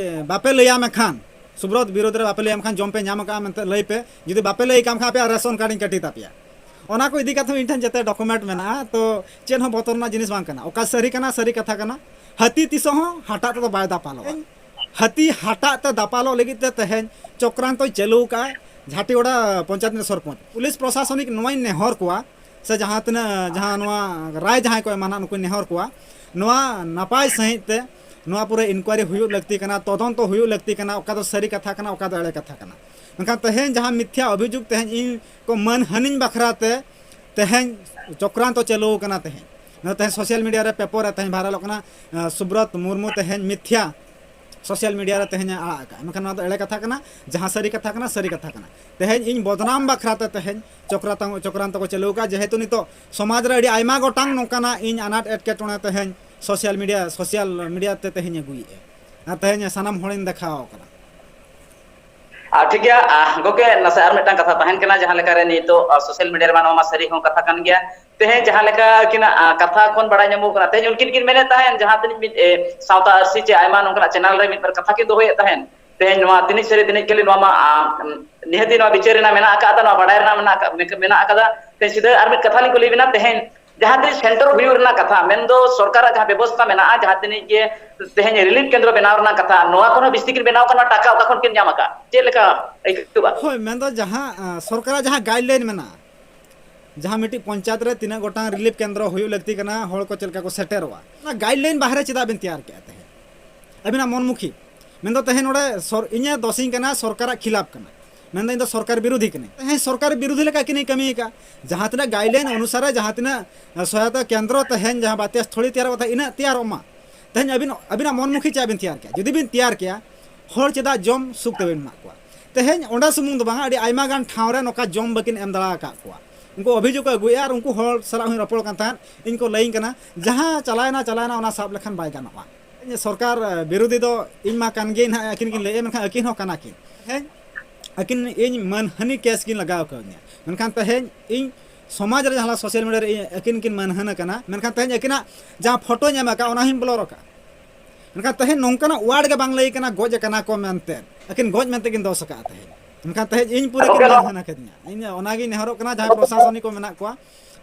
ᱵᱟᱯᱮ ᱞᱟᱹᱭᱟ ᱢᱮᱱᱠᱷᱟᱱ, ᱥᱩᱵᱨᱚᱛ ᱵᱤᱨᱩᱫᱽ ᱨᱮ ᱵᱟᱯᱮ ᱞᱟᱹᱭᱟ ᱢᱮᱱᱠᱷᱟᱱ ᱡᱚᱢ ᱯᱮ ᱧᱟᱢ ᱟᱠᱟᱫᱼᱟ ᱢᱮᱱᱛᱮ ᱞᱟᱹᱭ ᱯᱮ, ᱡᱩᱫᱤ ᱵᱟᱯᱮ ᱞᱟᱹᱭ ᱠᱟᱜ ᱠᱷᱟᱱ ᱟᱯᱮᱭᱟᱜ ᱨᱮᱥᱚᱱ ᱠᱟᱨᱰ ᱤᱧ ᱠᱟᱹᱴᱤ ᱛᱟᱯᱮᱭᱟ᱾ ᱚᱱᱟ ᱠᱚ ᱤᱫᱤ ᱠᱟᱛᱮ ᱦᱚᱸ ᱤᱧ ᱴᱷᱮᱱ ᱡᱮᱛᱮ ᱰᱚᱠᱩᱢᱮᱱᱴ ᱢᱮᱱᱟᱜᱼᱟ, ᱛᱚ ᱪᱮᱫ ᱦᱚᱸ ᱵᱚᱛᱚᱨ ᱨᱮᱱᱟᱜ ᱡᱤᱱᱤᱥ ᱵᱟᱝ ᱠᱟᱱᱟ᱾ ᱚᱠᱟ ᱥᱟᱹᱨᱤ ᱠᱟᱱᱟ, ᱥᱟᱹᱨᱤ ᱠᱟᱛᱷᱟ ᱠᱟᱱᱟ᱾ ᱦᱟᱹᱛᱤ ᱛᱤᱥᱚᱜ ᱦᱚᱸ ᱦᱟᱴᱟᱜ ᱛᱮᱫᱚ ᱵᱟᱭ ᱫᱟᱯᱟᱞᱚᱜᱼᱟ᱾ ᱦᱟᱹᱛᱤ ᱦᱟᱴᱟᱜ ᱛᱮ ᱫᱟᱯᱟᱞᱚᱜ ᱞᱟᱹᱜᱤᱫ ᱛᱮ ᱛᱮᱦᱮᱧ ᱪᱚᱠᱨᱟᱱᱛᱚᱭ ᱪᱟᱹᱞᱩ ᱟᱠᱟᱫᱼᱟ᱾ ᱡᱷᱟᱴᱤᱜᱚᱲᱟ ᱯᱚᱧᱪᱟᱭᱮᱛ ᱨᱤᱱᱤᱡ ᱥᱚᱨᱯᱚᱧᱪ᱾ ᱯᱩᱞᱤᱥ ᱯᱨᱚᱥᱟᱥᱚᱱᱤᱠ ᱱᱚᱣᱟᱧ ᱱᱮᱦᱚᱨ ᱠᱚᱣᱟ, ᱥᱮ ᱡᱟᱦᱟᱸ ᱛᱤᱱᱟᱹᱜ, ᱡᱟᱦᱟᱸ ᱱᱚᱣᱟ ᱨᱟᱭ ᱡᱟᱦᱟᱸᱭ ᱠᱚ ᱮᱢᱟ ᱱᱟᱦᱟᱜ, ᱱᱩᱠᱩᱧ ᱱᱮᱦᱚᱨ ᱠᱚᱣᱟ, ᱱᱚᱣᱟ ᱱᱟᱯᱟᱭ ᱥᱟᱺᱦᱤᱡ ᱛᱮ ᱱᱚᱣᱟ ᱯᱩᱨᱟᱹ ᱤᱱᱠᱣᱟᱭᱨᱤ ᱦᱩᱭᱩᱜ ᱞᱟᱹᱠᱛᱤ ᱠᱟᱱᱟ, ᱛᱚᱫᱚᱱᱛᱚ ᱦᱩᱭᱩᱜ ᱞᱟᱹᱠᱛᱤ ᱠᱟᱱᱟ, ᱚᱠᱟ ᱫᱚ ᱥᱟᱹᱨᱤ ᱠᱟᱛᱷᱟ ᱠᱟᱱᱟ, ᱚᱠᱟ ᱫᱚ ᱮᱲᱮ ᱠᱟᱛᱷᱟ ᱠᱟᱱᱟ᱾ ᱢᱮᱱᱠᱷᱟᱱ ᱛᱮᱦᱮᱧ ᱡᱟᱦᱟᱸ ᱢᱤᱛᱷᱭᱟ ᱚᱵᱷᱤᱡᱳᱜᱽ ᱛᱮᱦᱮᱧ ᱤᱧ ᱠᱚ ᱢᱟᱹᱱ ᱦᱟᱹᱱᱤᱧ ᱵᱟᱠᱷᱨᱟ ᱛᱮ ᱛᱮᱦᱮᱧ ᱪᱚᱠᱨᱟᱱᱛᱚ ᱪᱟᱹᱞᱩ ᱟᱠᱟᱱᱟ᱾ ᱛᱮᱦᱮᱧ ᱱᱚᱣᱟ ᱛᱮᱦᱮᱧ ᱥᱳᱥᱟᱞ ᱢᱤᱰᱤᱭᱟ ᱨᱮ, ᱯᱮᱯᱟᱨ ᱨᱮ ᱛᱮᱦᱮᱧ ᱵᱷᱟᱭᱨᱟᱞᱚᱜ ᱠᱟᱱᱟ, ᱟᱸ, ᱥᱩᱵᱨᱚᱛ ᱢᱩᱨᱢᱩ ᱛᱮᱦᱮᱧ ᱢᱤᱛᱷᱭᱟ ᱥᱳᱥᱟᱞ ᱢᱤᱰᱤᱭᱟ ᱨᱮ ᱛᱮᱦᱮᱧ ᱮ ᱟᱲᱟᱜ ᱟᱠᱟᱫᱼᱟ᱾ ᱢᱮᱱᱠᱷᱟᱱ ᱱᱚᱣᱟ ᱫᱚ ᱮᱲᱮ ᱠᱟᱛᱷᱟ ᱠᱟᱱᱟ, ᱡᱟᱦᱟᱸ ᱥᱟᱹᱨᱤ ᱠᱟᱛᱷᱟ ᱠᱟᱱᱟ, ᱥᱟᱹᱨᱤ ᱠᱟᱛᱷᱟ ᱠᱟᱱᱟ᱾ ᱛᱮᱦᱮᱧ ᱤᱧ ᱵᱚᱫᱱᱟᱢ ᱵᱟᱠᱷᱨᱟ ᱛᱮ ᱛᱮᱦᱮᱧ ᱪᱚᱠᱨᱟᱛᱟᱝ-, ᱪᱚᱠᱨᱟᱱᱛᱚ ᱠᱚ ᱪᱟᱹᱞᱩ ᱟᱠᱟᱫᱼᱟ, ᱡᱮᱦᱮᱛᱩ ᱱᱤᱛᱚᱜ ᱥᱚᱢᱟᱡᱽ ᱨᱮ ᱟᱹᱰᱤ ᱟᱭᱢᱟ ᱜᱚᱴᱟᱝ ᱱᱚᱝᱠᱟᱱᱟᱜ ᱤᱧ ᱟᱱᱟᱴ ᱮᱴᱠᱮᱴᱚᱬᱮ ᱛᱮᱦᱮᱧ ᱥᱳᱥᱟᱞ ᱢᱤᱰᱤᱭᱟ, ᱥᱳᱥᱟᱞ ᱢᱤᱰᱤᱭᱟ ᱛᱮ ᱛᱮᱦᱮᱧ ᱟᱹᱜᱩᱭᱮᱫᱼᱟ᱾ ᱟᱨ ᱛᱮᱦᱮᱧ ᱥᱟᱱᱟᱢ ᱦᱚᱲᱤᱧ ᱫᱮᱠᱷᱟᱣ ᱟᱠᱟᱱᱟ᱾ ᱟᱨ ᱴᱷᱤᱠ ᱜᱮᱭᱟ, ᱟᱨ ᱜᱚᱢᱠᱮ, ᱱᱟᱥᱮ ᱟᱨ ᱢᱤᱫᱴᱟᱝ ᱠᱟᱛᱷᱟ ᱛᱟᱦᱮᱱ ᱠᱟᱱᱟ, ᱡᱟᱦᱟᱸ ᱞᱮᱠᱟ ᱨᱮ ᱱᱤᱛᱚᱜ, ᱟᱨ ᱥᱳᱥᱟᱞ ᱢᱤᱰᱤᱭᱟ ᱨᱮᱢᱟ ᱱᱚᱣᱟ ᱢᱟ ᱥᱟᱹᱨᱤ ᱦᱚᱸ ᱠᱟᱛᱷᱟ ᱠᱟᱱ ᱜᱮᱭᱟ᱾ ᱛᱮᱦᱮᱧ ᱡᱟᱦᱟᱸ ᱞᱮᱠᱟ ᱟᱹᱠᱤᱱᱟᱜ, ᱟᱸ, ᱠᱟᱛᱷᱟ ᱠᱷᱚᱱ ᱵᱟᱲᱟᱭ ᱧᱟᱢᱚᱜ ᱠᱟᱱᱟ, ᱛᱮᱦᱮᱧ ᱩᱱᱠᱤᱱ ᱠᱤᱱ ᱢᱮᱱᱮᱫ ᱛᱟᱦᱮᱸᱱ, ᱡᱟᱦᱟᱸ ᱛᱤᱱᱟᱹᱜ ᱢᱤᱫ, ᱮ, ᱥᱟᱶᱛᱟ ᱟᱹᱨᱥᱤ ᱪᱮ ᱟᱭᱢᱟ ᱱᱚᱝᱠᱟᱱᱟᱜ ᱪᱮᱱᱮᱞ ᱨᱮ ᱢᱤᱫ ᱵᱟᱨ ᱠᱟᱛᱷᱟ ᱠᱤᱱ ᱫᱚᱦᱚᱭᱮᱫ ᱛᱟᱦᱮᱸᱱ, ᱛᱮᱦᱮᱧ ᱱᱚᱣᱟ ᱛᱤᱱᱟᱹᱜ ᱥᱟᱹᱨᱤ ᱛᱤᱱᱟᱹᱜ ᱠᱷᱟᱹᱞᱤ ᱱᱚᱣᱟ ᱢᱟ, ᱟᱸ, ᱱᱤᱦᱟᱹᱛᱤ ᱱᱚᱣᱟ ᱵᱤᱪᱟᱹᱨ ᱨᱮᱱᱟᱜ ᱢᱮᱱᱟᱜ ᱟᱠᱟᱫᱟ, ᱱᱚᱣᱟ ᱵᱟᱰᱟᱭ ᱨᱮᱱᱟᱜ ᱢᱮᱱᱟᱜ ᱟᱠᱟᱫ, ᱢᱮᱱᱟᱜ ᱟᱠᱟᱫᱟ᱾ ᱛᱮᱦᱮᱧ ᱥᱤᱫᱷᱟᱹ ᱟᱨ ᱢᱤᱫ ᱠᱟᱛᱷᱟ ᱞᱤᱧ ᱠᱩᱞᱤ ᱵᱮᱱᱟ, ᱛᱮᱦᱮᱧ ᱡᱟᱦᱟᱸ ᱛᱤᱱᱟᱹᱜ ᱥᱮᱱᱴᱟᱨ ᱦᱩᱭᱩᱜ ᱨᱮᱱᱟᱜ ᱠᱟᱛᱷᱟ, ᱢᱮᱱᱫᱚ ᱥᱚᱨᱠᱟᱨᱟᱜ ᱡᱟᱦᱟᱸ ᱵᱮᱵᱚᱥᱛᱷᱟ ᱢᱮᱱᱟᱜᱼᱟ, ᱡᱟᱦᱟᱸ ᱛᱤᱱᱟᱹᱜ ᱜᱮ ᱛᱮᱦᱮᱧ ᱨᱤᱞᱤᱯ ᱠᱮᱱᱫᱨᱚ ᱵᱮᱱᱟᱣ ᱨᱮᱱᱟᱜ ᱠᱟᱛᱷᱟ, ᱱᱚᱣᱟ ᱠᱷᱚᱱ ᱦᱚᱸ ᱵᱤᱥᱛᱤ ᱠᱤᱱ ᱵᱮᱱᱟᱣ ᱠᱟᱱᱟ, ᱴᱟᱠᱟ ᱚᱠᱟ ᱠᱷᱚᱱ ᱠᱤᱱ ᱧᱟᱢ ᱟᱠᱟᱫ, ᱪᱮᱫ ᱞᱮᱠᱟ ᱟᱹᱭᱠᱟᱹᱜᱼᱟ? ᱦᱳᱭ, ᱢᱮᱱᱫᱚ ᱡᱟᱦᱟᱸ, ᱟᱸ, ᱥᱚᱨᱠᱟᱨᱟᱜ ᱡᱟᱦᱟᱸ ᱜᱟᱭᱤᱰᱞᱟᱭᱤᱱ ᱢᱮᱱᱟᱜᱼᱟ, ᱡᱟᱦᱟᱸ ᱢᱤᱫᱴᱤᱡ ᱯᱚᱧᱪᱟᱭᱮᱛ ᱨᱮ ᱛᱤᱱᱟᱹᱜ ᱜᱚᱴᱟᱝ ᱨᱤᱞᱤᱯ ᱠᱮᱱᱫᱨᱚ ᱦᱩᱭᱩᱜ ᱞᱟᱹᱠᱛᱤ ᱠᱟᱱᱟ, ᱦᱚᱲ ᱠᱚ ᱪᱮᱫ ᱞᱮᱠᱟ ᱠᱚ ᱥᱮᱴᱮᱨᱚᱜᱼᱟ, ᱚᱱᱟ ᱜᱟᱭᱤᱰᱞᱟᱭᱤᱱ ᱵᱟᱦᱨᱮ ᱪᱮᱫᱟᱜ ᱵᱤᱱ ᱛᱮᱭᱟᱨ ᱠᱮᱜᱼᱟ ᱛᱮᱦᱮᱧ? ᱟᱹᱵᱤᱱᱟᱜ ᱢᱚᱱᱢᱩᱠᱷᱤ ᱢᱮᱱᱫᱚ ᱛᱮᱦᱮᱧ ᱱᱚᱰᱮ ᱥᱚᱨ-, ᱤᱧᱮ ᱫᱚᱥᱤᱧ ᱠᱟᱱᱟ, ᱥᱚᱨᱠᱟᱨᱟᱜ ᱠᱷᱤᱞᱟᱯ ᱠᱟᱱᱟ, ᱢᱮᱱᱫᱚ ᱤᱧ ᱫᱚ ᱥᱚᱨᱠᱟᱨ ᱵᱤᱨᱳᱫᱷᱤ ᱠᱟᱹᱱᱟᱹᱧ᱾ ᱛᱮᱦᱮᱧ ᱥᱚᱨᱠᱟᱨ ᱵᱤᱨᱳᱫᱷᱤ ᱞᱮᱠᱟ ᱠᱤᱱ ᱠᱟᱹᱢᱤ ᱟᱠᱟᱫᱼᱟ᱾ ᱡᱟᱦᱟᱸ ᱛᱤᱱᱟᱹᱜ ᱜᱟᱭᱤᱰᱞᱟᱭᱤᱱ ᱚᱱᱩᱥᱟᱨᱮ ᱡᱟᱦᱟᱸ ᱛᱤᱱᱟᱹᱜ ᱥᱚᱦᱟᱭᱚᱛᱟ ᱠᱮᱱᱫᱨᱚ ᱛᱮᱦᱮᱧ ᱡᱟᱦᱟᱸ ᱵᱟᱛᱤᱭᱟ ᱥᱛᱷᱚᱲᱤ ᱛᱮᱭᱟᱨᱚᱜ ᱠᱟᱛᱷᱟ, ᱤᱱᱟᱹᱜ ᱛᱮᱭᱟᱨᱚᱜ ᱢᱟ᱾ ᱛᱮᱦᱮᱧ ᱟᱹᱵᱤᱱ, ᱟᱹᱵᱤᱱᱟᱜ ᱢᱚᱱᱢᱩᱠᱷᱤ ᱪᱮᱫ ᱵᱤᱱ ᱛᱮᱭᱟᱨ ᱠᱮᱜᱼᱟ? ᱡᱩᱫᱤ ᱵᱤᱱ ᱛᱮᱭᱟᱨ ᱠᱮᱭᱟ, ᱦᱚᱲ ᱪᱮᱫᱟᱜ ᱡᱚᱢ ᱥᱩᱠ ᱛᱮᱵᱤᱱ ᱮᱢᱟᱜ ᱠᱚᱣᱟ? ᱛᱮᱦᱮᱧ ᱚᱸᱰᱮ ᱥᱩᱢᱩᱝ ᱫᱚ ᱵᱟᱝᱟ, ᱟᱹᱰᱤ ᱟᱭᱢᱟ ᱜᱟᱱ ᱴᱷᱟᱶ ᱨᱮ ᱱᱚᱝᱠᱟ ᱡᱚᱢ ᱵᱟᱹᱠᱤᱱ ᱮᱢ ᱫᱟᱲᱮ ᱟᱠᱟᱫ ᱠᱚᱣᱟ᱾ ᱩᱱᱠᱩ ᱚᱵᱷᱤᱡᱳᱜᱽ ᱠᱚ ᱟᱹᱜᱩᱭᱮᱫᱼᱟ ᱟᱨ ᱩᱱᱠᱩ ᱦᱚᱲ ᱥᱟᱞᱟᱜ ᱦᱚᱸᱧ ᱨᱚᱯᱚᱲ ᱠᱟᱱ ᱛᱟᱦᱮᱸᱫ, ᱤᱧ ᱠᱚ ᱞᱟᱹᱭᱟᱹᱧ ᱠᱟᱱᱟ, ᱡᱟᱦᱟᱸ ᱪᱟᱞᱟᱣᱮᱱᱟ, ᱪᱟᱞᱟᱣᱮᱱᱟ, ᱚᱱᱟ ᱥᱟᱵ ᱞᱮᱠᱷᱟᱱ ᱵᱟᱭ ᱜᱟᱱᱚᱜᱼᱟ᱾ ᱥᱚᱨᱠᱟᱨ ᱵᱤᱨᱳᱫᱷᱤ ᱫᱚ ᱤᱧ ᱢᱟ ᱠᱟᱱ ᱜᱮ ᱱᱟᱦᱟᱜ, ᱟᱹᱠᱤᱱ ᱠᱤᱱ ᱞᱟᱹᱭᱮᱫᱼᱟ, ᱢᱮᱱᱠᱷᱟᱱ ᱟᱹᱠᱤᱱ ᱦᱚᱸ ᱠᱟᱱᱟ ᱠᱤᱱ᱾ ᱦᱮᱸ, ᱟᱹᱠᱤᱱ ᱤᱧ ᱢᱟᱹᱱᱦᱟᱹᱱᱤ ᱠᱮᱥ ᱠᱤᱱ ᱞᱟᱜᱟᱣ ᱠᱟᱣᱫᱤᱧᱟ, ᱢᱮᱱᱠᱷᱟᱱ ᱛᱮᱦᱮᱧ ᱤᱧ ᱥᱚᱢᱟᱡᱽ ᱨᱮ ᱡᱟᱦᱟᱸ ᱥᱳᱥᱟᱞ ᱢᱤᱰᱤᱭᱟ ᱨᱮ ᱤᱧ, ᱟᱹᱠᱤᱱ ᱠᱤᱱ ᱢᱟᱹᱱᱦᱟᱹᱱ ᱟᱠᱟᱱᱟ, ᱢᱮᱱᱠᱷᱟᱱ ᱛᱮᱦᱮᱧ ᱟᱹᱠᱤᱱᱟᱜ ᱡᱟᱦᱟᱸ ᱯᱷᱳᱴᱳᱧ ᱮᱢ ᱟᱠᱟᱫ, ᱚᱱᱟ ᱦᱚᱸᱧ ᱵᱞᱚᱨ ᱟᱠᱟᱫ᱾ ᱢᱮᱱᱠᱷᱟᱱ ᱛᱮᱦᱮᱧ ᱱᱚᱝᱠᱟᱱᱟᱜ ᱣᱟᱨᱰ ᱜᱮ ᱵᱟᱝ ᱞᱟᱹᱭ ᱠᱟᱱᱟ, ᱜᱚᱡ ᱟᱠᱟᱱᱟ ᱠᱚ ᱢᱮᱱᱛᱮ, ᱟᱹᱠᱤᱱ ᱜᱚᱡ ᱢᱮᱱᱛᱮ ᱠᱤᱱ ᱫᱚᱥ ᱟᱠᱟᱫᱼᱟ ᱛᱮᱦᱮᱧ᱾ ᱢᱮᱱᱠᱷᱟᱱ ᱛᱮᱦᱮᱧ ᱤᱧ ᱯᱩᱨᱟᱹ ᱠᱤᱱ ᱜᱚᱢᱠᱮ, ᱱᱚᱣᱟ ᱢᱟᱹᱱᱦᱟᱹᱱ ᱟᱠᱟᱫᱤᱧᱟ᱾ ᱤᱧ ᱚᱱᱟᱜᱤᱧ ᱱᱮᱦᱚᱨᱚᱜ ᱠᱟᱱᱟ, ᱡᱟᱦᱟᱸᱭ ᱯᱨᱚᱥᱟᱥᱚᱱᱤᱠ ᱠᱚ ᱢᱮᱱᱟᱜ ᱠᱚᱣᱟ,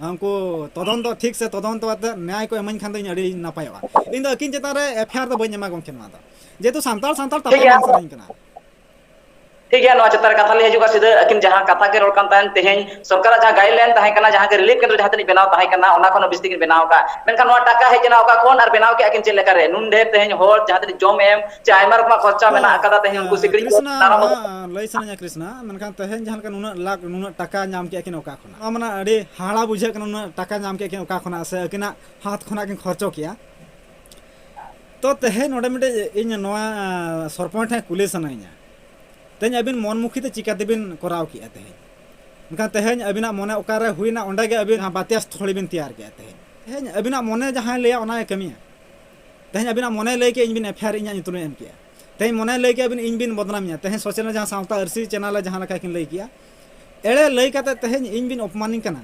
ᱩᱱᱠᱩ ᱛᱚᱫᱚᱱᱛᱚ ᱴᱷᱤᱠ ᱥᱮ ᱛᱚᱫᱚᱱᱛᱚ ᱠᱟᱛᱮ ᱱᱮᱭᱟᱭ ᱠᱚ ᱮᱢᱟᱹᱧ ᱠᱷᱟᱱ ᱫᱚ ᱤᱧ ᱟᱹᱰᱤ ᱱᱟᱯᱟᱭᱚᱜᱼᱟ᱾ ᱤᱧ ᱫᱚ ᱟᱹᱠᱤᱱ ᱪᱮᱛᱟᱱ ᱨᱮ ᱮᱯᱷ ᱟᱭ ᱟᱨ ᱫᱚ ᱵᱟᱹᱧ ᱮᱢᱟ ᱜᱚᱢᱠᱮ, ᱱᱚᱣᱟ ᱫᱚ ᱡᱮᱦᱮᱛᱩ ᱥᱟᱱᱛᱟᱲ ᱥᱟᱱᱛᱟᱲ ᱴᱷᱤᱠ ᱛᱟᱯᱟᱢ ᱜᱮᱭᱟ᱾ ᱵᱟᱝ ᱥᱟᱱᱟᱧ ᱠᱟᱱᱟ᱾ ᱴᱷᱤᱠ ᱜᱮᱭᱟ, ᱱᱚᱣᱟ ᱪᱮᱛᱟᱱ ᱨᱮ ᱠᱟᱛᱷᱟ ᱞᱟᱹᱭ ᱦᱤᱡᱩᱜᱼᱟ ᱥᱤᱫᱷᱟᱹ᱾ ᱟᱹᱠᱤᱱ ᱡᱟᱦᱟᱸ ᱠᱟᱛᱷᱟ ᱠᱤᱱ ᱨᱚᱲ ᱠᱟᱱ ᱛᱟᱦᱮᱸᱱ, ᱛᱮᱦᱮᱧ ᱥᱚᱨᱠᱟᱨᱟᱜ ᱡᱟᱦᱟᱸ ᱜᱟᱭᱤᱰᱞᱟᱭᱤᱱ ᱛᱟᱦᱮᱸ ᱠᱟᱱᱟ, ᱡᱟᱦᱟᱸ ᱜᱮ ᱨᱤᱞᱤᱯ ᱠᱮᱱᱫᱨᱚ ᱡᱟᱦᱟᱸ ᱛᱤᱱᱟᱹᱜ ᱵᱮᱱᱟᱣ ᱛᱟᱦᱮᱸ ᱠᱟᱱᱟ, ᱚᱱᱟ ᱠᱷᱚᱱ ᱦᱚᱸ ᱵᱤᱥᱛᱤ ᱠᱤᱱ ᱵᱮᱱᱟᱣ ᱟᱠᱟᱫ᱾ ᱢᱮᱱᱠᱷᱟᱱ ᱱᱚᱣᱟ ᱴᱟᱠᱟ ᱦᱮᱡ ᱮᱱᱟ ᱚᱠᱟ ᱠᱷᱚᱱ ᱟᱨ ᱵᱮᱱᱟᱣ ᱠᱮᱫᱼᱟ ᱠᱤᱱ ᱪᱮᱫ ᱞᱮᱠᱟ ᱨᱮ? ᱱᱩᱱ ᱰᱷᱮᱨ ᱛᱮᱦᱮᱧ ᱦᱚᱲ ᱡᱟᱦᱟᱸ ᱛᱤᱱᱟᱹᱜ ᱡᱚᱢ ᱮᱢ ᱪᱮ ᱟᱭᱢᱟ ᱨᱚᱠᱚᱢᱟᱜ ᱠᱷᱚᱨᱪᱟ ᱢᱮᱱᱟᱜ ᱟᱠᱟᱫᱟ, ᱛᱮᱦᱮᱧ ᱩᱱᱠᱩ ᱥᱤᱠᱲᱤᱡ ᱠᱚ ᱠᱨᱤᱥᱱᱟ, ᱱᱟᱱᱟ ᱨᱚᱠᱚᱢ ᱱᱚᱣᱟ ᱞᱟᱹᱭ ᱥᱟᱱᱟᱧᱟ ᱠᱨᱤᱥᱱᱟ, ᱢᱮᱱᱠᱷᱟᱱ ᱛᱮᱦᱮᱧ ᱡᱟᱦᱟᱸ ᱞᱮᱠᱟ ᱱᱩᱱᱟᱹᱜ ᱞᱟᱠᱷ, ᱱᱩᱱᱟᱹᱜ ᱴᱟᱠᱟ ᱧᱟᱢ ᱠᱮᱫᱼᱟ ᱠᱤᱱ ᱚᱠᱟ ᱠᱷᱚᱱᱟᱜ? ᱱᱚᱣᱟ ᱢᱟᱱᱮ ᱟᱹᱰᱤ ᱦᱟᱦᱟᱲᱟ ᱵᱩᱡᱷᱟᱹᱜ ᱠᱟᱱᱟ, ᱱᱩᱱᱟᱹᱜ ᱴᱟᱠᱟ ᱧᱟᱢ ᱠᱮᱫᱼᱟ ᱠᱤᱱ ᱚᱠᱟ ᱠᱷᱚᱱᱟᱜ, ᱥᱮ ᱟᱹᱠᱤᱱᱟᱜ ᱦᱟᱛ ᱠᱷᱚᱱᱟᱜ ᱠᱤᱱ ᱠᱷᱚᱨᱪᱚ ᱠᱮᱜᱼᱟ? ᱛᱚ ᱛᱮᱦᱮᱧ ᱱᱚᱰᱮ ᱢᱤᱫᱴᱮᱡ ᱤᱧ ᱱᱚᱣᱟ, ᱟᱸ, ᱥᱚᱨᱯᱚᱧᱪ ᱴᱷᱮᱱ ᱠᱩᱞᱤ ᱥᱟᱱᱟᱧᱟ᱾ ᱛᱮᱦᱮᱧ ᱟᱹᱵᱤᱱ ᱢᱚᱱ ᱢᱩᱠᱷᱤ ᱛᱮ ᱪᱤᱠᱟ ᱛᱮᱵᱤᱱ ᱠᱚᱨᱟᱣ ᱠᱮᱜᱼᱟ ᱛᱮᱦᱮᱧ? ᱢᱮᱱᱠᱷᱟᱱ ᱛᱮᱦᱮᱧ ᱟᱹᱵᱤᱱᱟᱜ ᱢᱚᱱᱮ ᱚᱠᱟᱨᱮ ᱦᱩᱭᱱᱟ, ᱚᱸᱰᱮ ᱜᱮ ᱟᱹᱵᱤᱱ ᱡᱟᱦᱟᱸ ᱵᱟᱛᱤᱭᱟ ᱥᱛᱷᱚᱲᱤ ᱵᱤᱱ ᱛᱮᱭᱟᱨ ᱠᱮᱜᱼᱟ ᱛᱮᱦᱮᱧ᱾ ᱛᱮᱦᱮᱧ ᱟᱹᱵᱤᱱᱟᱜ ᱢᱚᱱᱮ ᱡᱟᱦᱟᱸᱭ ᱞᱟᱹᱭᱟ, ᱚᱱᱟᱭ ᱠᱟᱹᱢᱤᱭᱟ᱾ ᱛᱮᱦᱮᱧ ᱟᱹᱵᱤᱱᱟᱜ ᱢᱚᱱᱮ ᱞᱟᱹᱭ ᱠᱮᱜᱼᱟ, ᱤᱧ ᱵᱤᱱ ᱮᱯᱷ ᱟᱭ ᱟᱨ ᱤᱧᱟᱹᱜ ᱧᱩᱛᱩᱢᱮ ᱮᱢ ᱠᱮᱜᱼᱟ᱾ ᱛᱮᱦᱮᱧ ᱢᱚᱱᱮ ᱞᱟᱹᱭ ᱠᱮᱜᱼᱟ, ᱟᱹᱵᱤᱱ ᱤᱧ ᱵᱤᱱ ᱵᱚᱫᱱᱟᱢᱤᱧᱟ᱾ ᱛᱮᱦᱮᱧ ᱥᱳᱥᱟᱞ ᱨᱮ ᱡᱟᱦᱟᱸ ᱥᱟᱶᱛᱟ ᱟᱹᱨᱥᱤ ᱪᱮᱱᱮᱞ ᱨᱮ ᱡᱟᱦᱟᱸ ᱞᱮᱠᱟ ᱠᱤᱱ ᱞᱟᱹᱭ ᱠᱮᱜᱼᱟ, ᱮᱲᱮ ᱞᱟᱹᱭ ᱠᱟᱛᱮ ᱛᱮᱦᱮᱧ ᱤᱧ ᱵᱤᱱ ᱚᱯᱢᱟᱱᱤᱧ ᱠᱟᱱᱟ᱾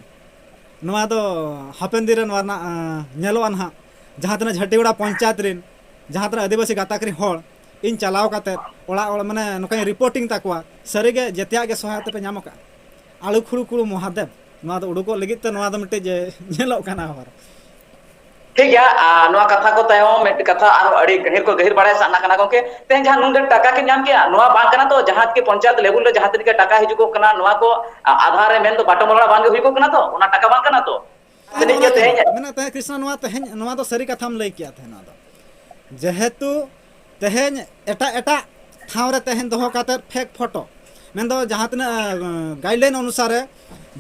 ᱱᱚᱣᱟ ᱫᱚ ᱦᱟᱯᱮᱱ ᱫᱤᱱ ᱨᱮ ᱱᱚᱣᱟ ᱨᱮᱱᱟᱜ, ᱟᱸ, ᱧᱮᱞᱚᱜᱼᱟ ᱱᱟᱦᱟᱜ᱾ ᱡᱟᱦᱟᱸ ᱛᱤᱱᱟᱹᱜ ᱡᱷᱟᱹᱴᱤᱜᱚᱲᱟ ᱯᱚᱧᱪᱟᱭᱮᱛ ᱨᱮᱱ, ᱡᱟᱦᱟᱸ ᱛᱤᱱᱟᱹᱜ ᱟᱹᱫᱤᱵᱟᱹᱥᱤ ᱜᱟᱛᱟᱠ ᱨᱮᱱ ᱦᱚᱲ, ᱤᱧ ᱪᱟᱞᱟᱣ ᱠᱟᱛᱮ ᱚᱲᱟᱜ ᱚᱲᱟᱜ, ᱢᱟᱱᱮ, ᱱᱚᱝᱠᱟᱧ ᱨᱤᱯᱳᱨᱴᱤᱝ ᱛᱟᱠᱚᱣᱟ, ᱥᱟᱹᱨᱤᱜᱮ ᱡᱮᱛᱮᱭᱟᱜ ᱜᱮ ᱥᱚᱦᱟᱭᱚᱛᱟ ᱯᱮ ᱧᱟᱢ ᱟᱠᱟᱫᱼᱟ᱾ ᱟᱲᱩ ᱠᱷᱩᱲᱩ ᱠᱷᱩᱲᱩ ᱢᱚᱦᱟᱫᱮᱵ, ᱱᱚᱣᱟ ᱫᱚ ᱩᱰᱩᱠᱚᱜ ᱞᱟᱹᱜᱤᱫ ᱛᱮ ᱱᱚᱣᱟ ᱫᱚ ᱢᱤᱫᱴᱮᱡ ᱡᱮ ᱧᱮᱞᱚᱜ ᱠᱟᱱᱟ ᱦᱚᱨ᱾ ᱴᱷᱤᱠ ᱜᱮᱭᱟ, ᱟᱨ ᱱᱚᱣᱟ ᱠᱟᱛᱷᱟ ᱠᱚ ᱛᱟᱭᱚᱢ ᱢᱤᱫᱴᱮᱡ ᱠᱟᱛᱷᱟ ᱟᱨᱦᱚᱸ ᱟᱹᱰᱤ ᱜᱟᱹᱦᱤᱨ ᱠᱚ ᱜᱟᱹᱦᱤᱨ ᱵᱟᱲᱟᱭ ᱥᱟᱱᱟ ᱠᱟᱱᱟ ᱜᱚᱝᱠᱮ᱾ ᱛᱮᱦᱮᱧ ᱡᱟᱦᱟᱸ ᱱᱩᱱ ᱰᱷᱮᱨ ᱴᱟᱠᱟ ᱠᱤᱱ ᱧᱟᱢ ᱠᱮᱜᱼᱟ, ᱱᱚᱣᱟ ᱵᱟᱝ ᱠᱟᱱᱟ ᱛᱚ ᱡᱟᱦᱟᱸ ᱜᱮ ᱯᱚᱧᱪᱟᱭᱮᱛ ᱞᱮᱵᱩᱞ ᱨᱮ ᱡᱟᱦᱟᱸ ᱛᱤᱱᱟᱹᱜ ᱜᱮ ᱴᱟᱠᱟ ᱦᱤᱡᱩᱜᱚᱜ ᱠᱟᱱᱟ, ᱱᱚᱣᱟ ᱠᱚ ᱟ-, ᱟᱫᱷᱟᱨ ᱨᱮ ᱢᱮᱱᱫᱚ ᱵᱟᱴᱚᱢ ᱨᱚᱲᱟ ᱵᱟᱝ ᱜᱮ ᱦᱩᱭᱩᱜᱚᱜ ᱠᱟᱱᱟ ᱛᱚ? ᱚᱱᱟ ᱴᱟᱠᱟ ᱵᱟᱝ ᱠᱟᱱᱟ ᱛᱚ? ᱟᱨ ᱛᱤᱱᱟᱹᱜ ᱚᱱᱟ ᱜᱮ ᱛᱮᱦᱮᱧ ᱛᱮᱦᱮᱧ ᱢᱮᱱᱟ ᱛᱟᱦᱮᱸ ᱠᱨᱤᱥᱱᱟ, ᱱᱚᱣᱟ ᱛᱮᱦᱮᱧ, ᱱᱚᱣᱟ ᱫᱚ ᱥᱟᱹᱨᱤ ᱠᱟᱛᱷᱟᱢ ᱞᱟᱹᱭ ᱠᱮᱜᱼᱟ ᱛᱟᱦᱮᱸ᱾ ᱱᱚᱣᱟ ᱫᱚ ᱡᱮᱦᱮᱛᱩ ᱛᱮᱦᱮᱧ ᱮᱴᱟᱜ ᱮᱴᱟᱜ ᱴᱷᱟᱶ ᱨᱮ ᱛᱮᱦᱮᱧ ᱫᱚᱦᱚ ᱠᱟᱛᱮ ᱯᱷᱮᱠ ᱯᱷᱳᱴᱳ, ᱢᱮᱱᱫᱚ ᱡᱟᱦᱟᱸ ᱛᱤᱱᱟᱹᱜ, ᱟᱸ, ᱜᱟᱭᱤᱰᱞᱟᱭᱤᱱ ᱚᱱᱩᱥᱟᱨᱮ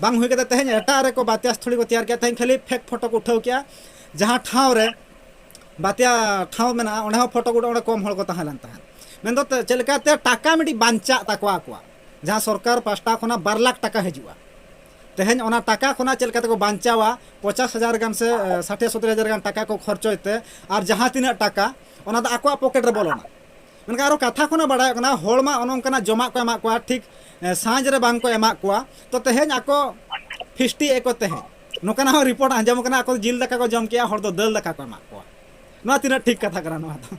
ᱵᱟᱝ ᱦᱩᱭ ᱠᱟᱛᱮ ᱛᱮᱦᱮᱧ ᱮᱴᱟᱜ ᱨᱮᱠᱚ ᱵᱟᱛᱤᱭᱟ ᱥᱛᱷᱚᱲᱤ ᱠᱚ ᱛᱮᱭᱟᱨ ᱠᱮᱜᱼᱟ, ᱛᱮᱦᱮᱧ ᱠᱷᱟᱹᱞᱤ ᱯᱷᱮᱠ ᱯᱷᱳᱴᱳ ᱠᱚ ᱩᱴᱷᱟᱹᱣ ᱠᱮᱜᱼᱟ᱾ ᱡᱟᱦᱟᱸ ᱴᱷᱟᱶ ᱨᱮ ᱵᱟᱛᱤᱭᱟ ᱴᱷᱟᱶ ᱢᱮᱱᱟᱜᱼᱟ, ᱚᱸᱰᱮ ᱦᱚᱸ ᱯᱷᱳᱴᱳ ᱠᱚ ᱩᱴᱷᱟᱹᱣ, ᱚᱸᱰᱮ ᱠᱚᱢ ᱦᱚᱲ ᱠᱚ ᱛᱟᱦᱮᱸ ᱞᱮᱱ ᱛᱟᱦᱮᱸᱫ᱾ ᱢᱮᱱᱫᱚ ᱛᱮ-, ᱪᱮᱫ ᱞᱮᱠᱟᱛᱮ ᱴᱟᱠᱟ ᱢᱤᱫᱴᱤᱡ ᱵᱟᱧᱪᱟᱜ ᱛᱟᱠᱚᱣᱟ ᱟᱠᱚᱣᱟᱜ, ᱡᱟᱦᱟᱸ ᱥᱚᱨᱠᱟᱨ ᱯᱟᱥᱴᱟ ᱠᱷᱚᱱᱟᱜ ᱵᱟᱨ ᱞᱟᱠᱷ ᱴᱟᱠᱟ ᱦᱤᱡᱩᱜᱼᱟ᱾ ᱛᱮᱦᱮᱧ ᱚᱱᱟ ᱴᱟᱠᱟ ᱠᱷᱚᱱᱟᱜ ᱪᱮᱫ ᱞᱮᱠᱟ ᱛᱮᱠᱚ ᱵᱟᱧᱪᱟᱣᱟ, ᱯᱚᱧᱪᱟᱥ ᱦᱟᱡᱟᱨ ᱜᱟᱱ ᱥᱮ, ᱮ, ᱥᱟᱴᱷᱤ ᱥᱚᱛᱛᱚᱨ ᱦᱟᱡᱟᱨ ᱜᱟᱱ ᱴᱟᱠᱟ ᱠᱚ ᱠᱷᱚᱨᱪᱚᱭ ᱛᱮ, ᱟᱨ ᱡᱟᱦᱟᱸ ᱛᱤᱱᱟᱹᱜ ᱴᱟᱠᱟ, ᱚᱱᱟ ᱫᱚ ᱟᱠᱚᱣᱟᱜ ᱯᱚᱠᱮᱴ ᱨᱮ ᱵᱚᱞᱚᱱᱟ᱾ ᱢᱮᱱᱠᱷᱟᱱ ᱟᱨᱚ ᱠᱟᱛᱷᱟ ᱠᱷᱚᱱᱟᱜ ᱵᱟᱲᱟᱭᱚᱜ ᱠᱟᱱᱟ, ᱦᱚᱲ ᱢᱟ ᱚᱱᱮ ᱚᱱᱠᱟᱱᱟᱜ ᱡᱚᱢᱟᱜ ᱠᱚ ᱮᱢᱟᱜ ᱠᱚᱣᱟ, ᱴᱷᱤᱠ, ᱮ, ᱥᱟᱸᱡ ᱨᱮ ᱵᱟᱝ ᱠᱚ ᱮᱢᱟᱜ ᱠᱚᱣᱟ᱾ ᱛᱚ ᱛᱮᱦᱮᱧ ᱟᱠᱚ ᱯᱷᱤᱥᱴᱤ ᱮᱫ ᱠᱚ ᱛᱮᱦᱮᱧ, ᱱᱚᱝᱠᱟᱱᱟᱜ ᱦᱚᱸ ᱨᱤᱯᱳᱨᱴ ᱟᱸᱡᱚᱢ ᱠᱟᱱᱟ, ᱟᱠᱚ ᱫᱚ ᱡᱤᱞ ᱫᱟᱠᱟ ᱠᱚ ᱡᱚᱢ ᱠᱮᱜᱼᱟ, ᱦᱚᱲ ᱫᱚ ᱫᱟᱹᱞ ᱫᱟᱠᱟ ᱠᱚ ᱮᱢᱟᱜ ᱠᱚᱣᱟ᱾ ᱱᱚᱣᱟ ᱛᱤᱱᱟᱹᱜ ᱴᱷᱤᱠ ᱠᱟᱛᱷᱟ ᱠᱟᱱᱟ ᱱᱚᱣᱟ ᱫᱚ?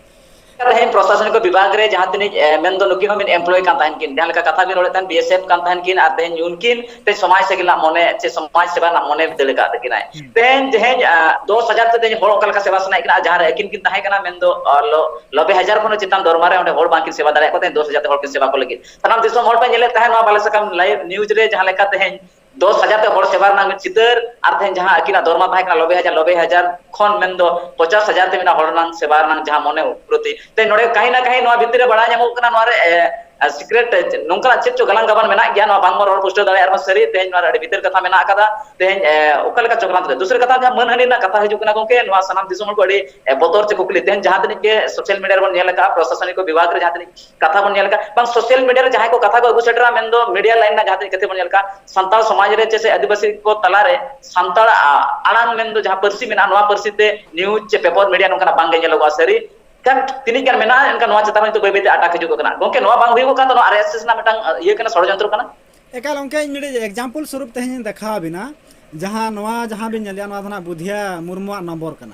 ᱛᱮᱦᱮᱧ ᱯᱨᱚᱥᱟᱥᱚᱱᱤᱠ ᱵᱤᱵᱷᱟᱜᱽ ᱨᱮ ᱡᱟᱦᱟᱸ ᱛᱤᱱᱟᱹᱜ, ᱮ, ᱢᱮᱱᱫᱚ ᱱᱩᱠᱤᱱ ᱦᱚᱸ ᱢᱤᱫ employee ᱠᱟᱱ ᱛᱟᱦᱮᱱ ᱠᱤᱱ, ᱡᱟᱦᱟᱸ ᱞᱮᱠᱟ ᱠᱟᱛᱷᱟ ᱵᱤᱱ ᱨᱚᱲᱮᱫ ᱛᱟᱦᱮᱱ, B S F ᱠᱟᱱ ᱛᱟᱦᱮᱱ ᱠᱤᱱ, ᱟᱨ ᱛᱮᱦᱮᱧ ᱩᱱᱠᱤᱱ ᱛᱮᱦᱮᱧ ᱥᱚᱢᱟᱡᱽ ᱥᱮᱵᱟ ᱨᱮᱱᱟᱜ ᱢᱚᱱᱮ, ᱪᱮ ᱥᱚᱢᱟᱡᱽ ᱥᱮᱵᱟ ᱨᱮᱱᱟᱜ ᱢᱚᱱᱮ ᱫᱟᱹᱲ ᱟᱠᱟᱫ ᱛᱟᱹᱠᱤᱱᱟᱭ᱾ ᱛᱮᱦᱮᱧ, ᱛᱮᱦᱮᱧ, ᱟ, ᱫᱚᱥ ᱦᱟᱡᱟᱨ ᱛᱮ ᱛᱮᱦᱮᱧ ᱦᱚᱲ ᱚᱠᱟ ᱞᱮᱠᱟ ᱥᱮᱵᱟ ᱥᱟᱱᱟᱭᱮᱫ ᱠᱤᱱᱟ, ᱟᱨ ᱡᱟᱦᱟᱸ ᱨᱮ ᱟᱹᱠᱤᱱ ᱠᱤᱱ ᱛᱟᱦᱮᱸ ᱠᱟᱱᱟ, ᱢᱮᱱᱫᱚ, ᱟ, ᱞᱚ-, ᱱᱚᱵᱵᱳᱭ ᱦᱟᱡᱟᱨ ᱠᱷᱚᱱ ᱦᱚᱸ ᱪᱮᱛᱟᱱ ᱫᱚᱨᱢᱟ ᱨᱮ ᱚᱸᱰᱮ ᱦᱚᱲ ᱵᱟᱝᱠᱤᱱ ᱥᱮᱵᱟ ᱫᱟᱲᱮᱭᱟᱜ ᱠᱚ ᱛᱟᱦᱮᱸᱫ, ᱫᱚᱥ ᱦᱟᱡᱟᱨ ᱛᱮ ᱦᱚᱲ ᱠᱤᱱ ᱥᱮᱵᱟ ᱠᱚ ᱞᱟᱹᱜᱤᱫ᱾ ᱥᱟᱱᱟᱢ ᱫᱤᱥᱚᱢ ᱦᱚᱲ ᱯᱮ ᱧᱮᱞᱮᱫ ᱛᱟᱦᱮᱸᱫ ᱱᱚᱣᱟ ᱵᱟᱞᱮ ᱥᱟᱠᱟᱢ live news ᱨᱮ, ᱡᱟᱦᱟᱸ ᱞᱮᱠᱟ ᱛᱮᱦᱮᱧ ᱫᱚᱥ ᱦᱟᱡᱟᱨ ᱛᱮ ᱦᱚᱲ ᱥᱮᱵᱟ ᱨᱮᱱᱟᱜ ᱢᱤᱫ ᱪᱤᱛᱟᱹᱨ, ᱟᱨ ᱛᱮᱦᱮᱧ ᱡᱟᱦᱟᱸ ᱟᱹᱠᱤᱱᱟᱜ ᱫᱚᱨᱢᱟ ᱛᱟᱦᱮᱸ ᱠᱟᱱᱟ ᱱᱚᱵᱵᱳᱭ ᱦᱟᱡᱟᱨ, ᱱᱚᱵᱵᱳᱭ ᱦᱟᱡᱟᱨ ᱠᱷᱚᱱ ᱢᱮᱱᱫᱚ ᱯᱚᱧᱪᱟᱥ ᱦᱟᱡᱟᱨ ᱛᱮ ᱢᱮᱱᱟᱜ ᱦᱚᱲ ᱨᱮᱱᱟᱜ ᱥᱮᱵᱟ ᱨᱮᱱᱟᱜ ᱡᱟᱦᱟᱸ ᱢᱚᱱᱮ ᱯᱨᱚᱛᱤ᱾ ᱛᱮ ᱱᱚᱰᱮ ᱠᱟᱹᱦᱤ ᱱᱟ ᱠᱟᱹᱦᱤ ᱱᱚᱣᱟ ᱵᱷᱤᱛᱤᱨ ᱨᱮ ᱵᱟᱲᱟᱭ ᱧᱟᱢᱚᱜ ᱠᱟᱱᱟ, ᱱᱚᱣᱟ ᱨᱮ, ᱮ, secret ᱱᱚᱝᱠᱟᱱᱟᱜ ᱪᱮᱫ ᱪᱚ ᱜᱟᱞᱟᱝ ᱜᱟᱵᱟᱱ ᱢᱮᱱᱟᱜ ᱜᱮᱭᱟ, ᱱᱚᱣᱟ ᱵᱟᱝᱵᱚᱱ ᱨᱚᱲ ᱯᱩᱥᱴᱟᱹᱣ ᱫᱟᱲᱮᱭᱟᱜᱼᱟ ᱨᱮᱦᱚᱸ ᱥᱟᱹᱨᱤ, ᱛᱮᱦᱮᱧ ᱱᱚᱣᱟ ᱨᱮ ᱟᱹᱰᱤ ᱵᱷᱤᱛᱤᱨ ᱠᱟᱛᱷᱟ ᱢᱮᱱᱟᱜ ᱟᱠᱟᱫᱟ᱾ ᱛᱮᱦᱮᱧ, ᱮ, ᱚᱠᱟ ᱞᱮᱠᱟ ᱪᱚᱠᱨᱟᱱᱛ ᱨᱮ, ᱫᱩᱥᱨᱟᱹ ᱠᱟᱛᱷᱟ ᱡᱟᱦᱟᱸ ᱢᱟᱹᱱᱦᱟᱹᱱᱤ ᱨᱮᱱᱟᱜ ᱠᱟᱛᱷᱟ ᱦᱤᱡᱩᱜ ᱠᱟᱱᱟ ᱜᱚᱝᱠᱮ, ᱱᱚᱣᱟ ᱥᱟᱱᱟᱢ ᱫᱤᱥᱚᱢ ᱦᱚᱲ ᱠᱚ ᱟᱹᱰᱤ, ᱮ, ᱵᱚᱛᱚᱨ ᱪᱮ ᱠᱩᱠᱞᱤ, ᱛᱮᱦᱮᱧ ᱡᱟᱦᱟᱸ ᱛᱤᱱᱟᱹᱜ ᱜᱮ social media ᱨᱮᱵᱚᱱ ᱧᱮᱞ ᱟᱠᱟᱫᱼᱟ, ᱯᱨᱚᱥᱟᱥᱚᱱᱤᱠ ᱵᱤᱵᱷᱟᱜᱽ ᱨᱮ ᱡᱟᱦᱟᱸ ᱛᱤᱱᱟᱹᱜ ᱠᱟᱛᱷᱟ ᱵᱚᱱ ᱧᱮᱞ ᱟᱠᱟᱫ, ᱵᱟᱝ social media ᱨᱮ ᱡᱟᱦᱟᱸᱭ ᱠᱚ ᱠᱟᱛᱷᱟ ᱠᱚ ᱟᱹᱜᱩ ᱥᱮᱴᱮᱨᱟ, ᱢᱮᱱᱫᱚ media line ᱨᱮᱱᱟᱜ ᱡᱟᱦᱟᱸ ᱛᱤᱱᱟᱹᱜ ᱠᱟᱛᱷᱟ ᱵᱚᱱ ᱧᱮᱞ ᱟᱠᱟᱫ, ᱥᱟᱱᱛᱟᱲ ᱥᱚᱢᱟᱡᱽ ᱨᱮ ᱪᱮ ᱥᱮ ᱟᱹᱫᱤᱵᱟᱹᱥᱤ ᱠᱚ ᱛᱟᱞᱟᱨᱮ ᱥᱟᱱᱛᱟᱲ, ᱟ, ᱟᱲᱟᱝ ᱢᱮᱱᱫᱚ ᱡᱟᱦᱟᱸ ᱯᱟᱹᱨᱥᱤ ᱢᱮᱱᱟᱜᱼᱟ, ᱱᱚᱣᱟ ᱯᱟᱹᱨᱥᱤ ᱛᱮ news ᱪᱮ paper media ᱱᱚᱝᱠᱟᱱᱟᱜ ᱵᱟᱝ ᱜᱮ ᱧᱮᱞᱚᱜᱚᱜᱼᱟ᱾ ᱥᱟᱹᱨᱤ ᱠᱷᱟᱱ ᱛᱤᱱᱟᱹᱜ ᱜᱟᱱ ᱢᱮᱱᱟᱜᱼᱟ, ᱮᱱᱠᱷᱟᱱ ᱱᱚᱣᱟ ᱪᱮᱛᱟᱱ ᱨᱮ ᱱᱤᱛᱚᱜ ᱵᱟᱹᱭ ᱵᱟᱹᱭᱛᱮ attack ᱦᱤᱡᱩᱜ ᱠᱟᱱᱟ᱾ ᱜᱚᱝᱠᱮ, ᱱᱚᱣᱟ ᱵᱟᱝ ᱦᱩᱭᱩᱜᱚᱜ ᱠᱟᱱ ᱫᱚ ᱱᱚᱣᱟ R S S ᱨᱮᱱᱟᱜ ᱢᱤᱫᱴᱟᱝ, ᱟ, ᱤᱭᱟᱹ ᱠᱟᱱᱟ, ᱥᱚᱲᱚᱡᱚᱱᱛᱨᱚ ᱠᱟᱱᱟ? ᱮᱠᱟᱞ ᱜᱚᱝᱠᱮ, ᱤᱧ ᱢᱤᱫᱴᱤᱡ example ᱥᱚᱨᱩᱯ ᱛᱮᱦᱮᱧ ᱤᱧ ᱫᱮᱠᱷᱟᱣ ᱟᱵᱤᱱᱟ, ᱡᱟᱦᱟᱸ ᱱᱚᱣᱟ ᱡᱟᱦᱟᱸ ᱵᱤᱱ ᱧᱮᱞᱮᱜᱼᱟ, ᱱᱚᱣᱟ ᱫᱚ ᱱᱟᱜ ᱵᱩᱫᱷᱤᱭᱟ ᱢᱩᱨᱢᱩᱣᱟᱜ ᱱᱚᱢᱵᱚᱨ ᱠᱟᱱᱟ᱾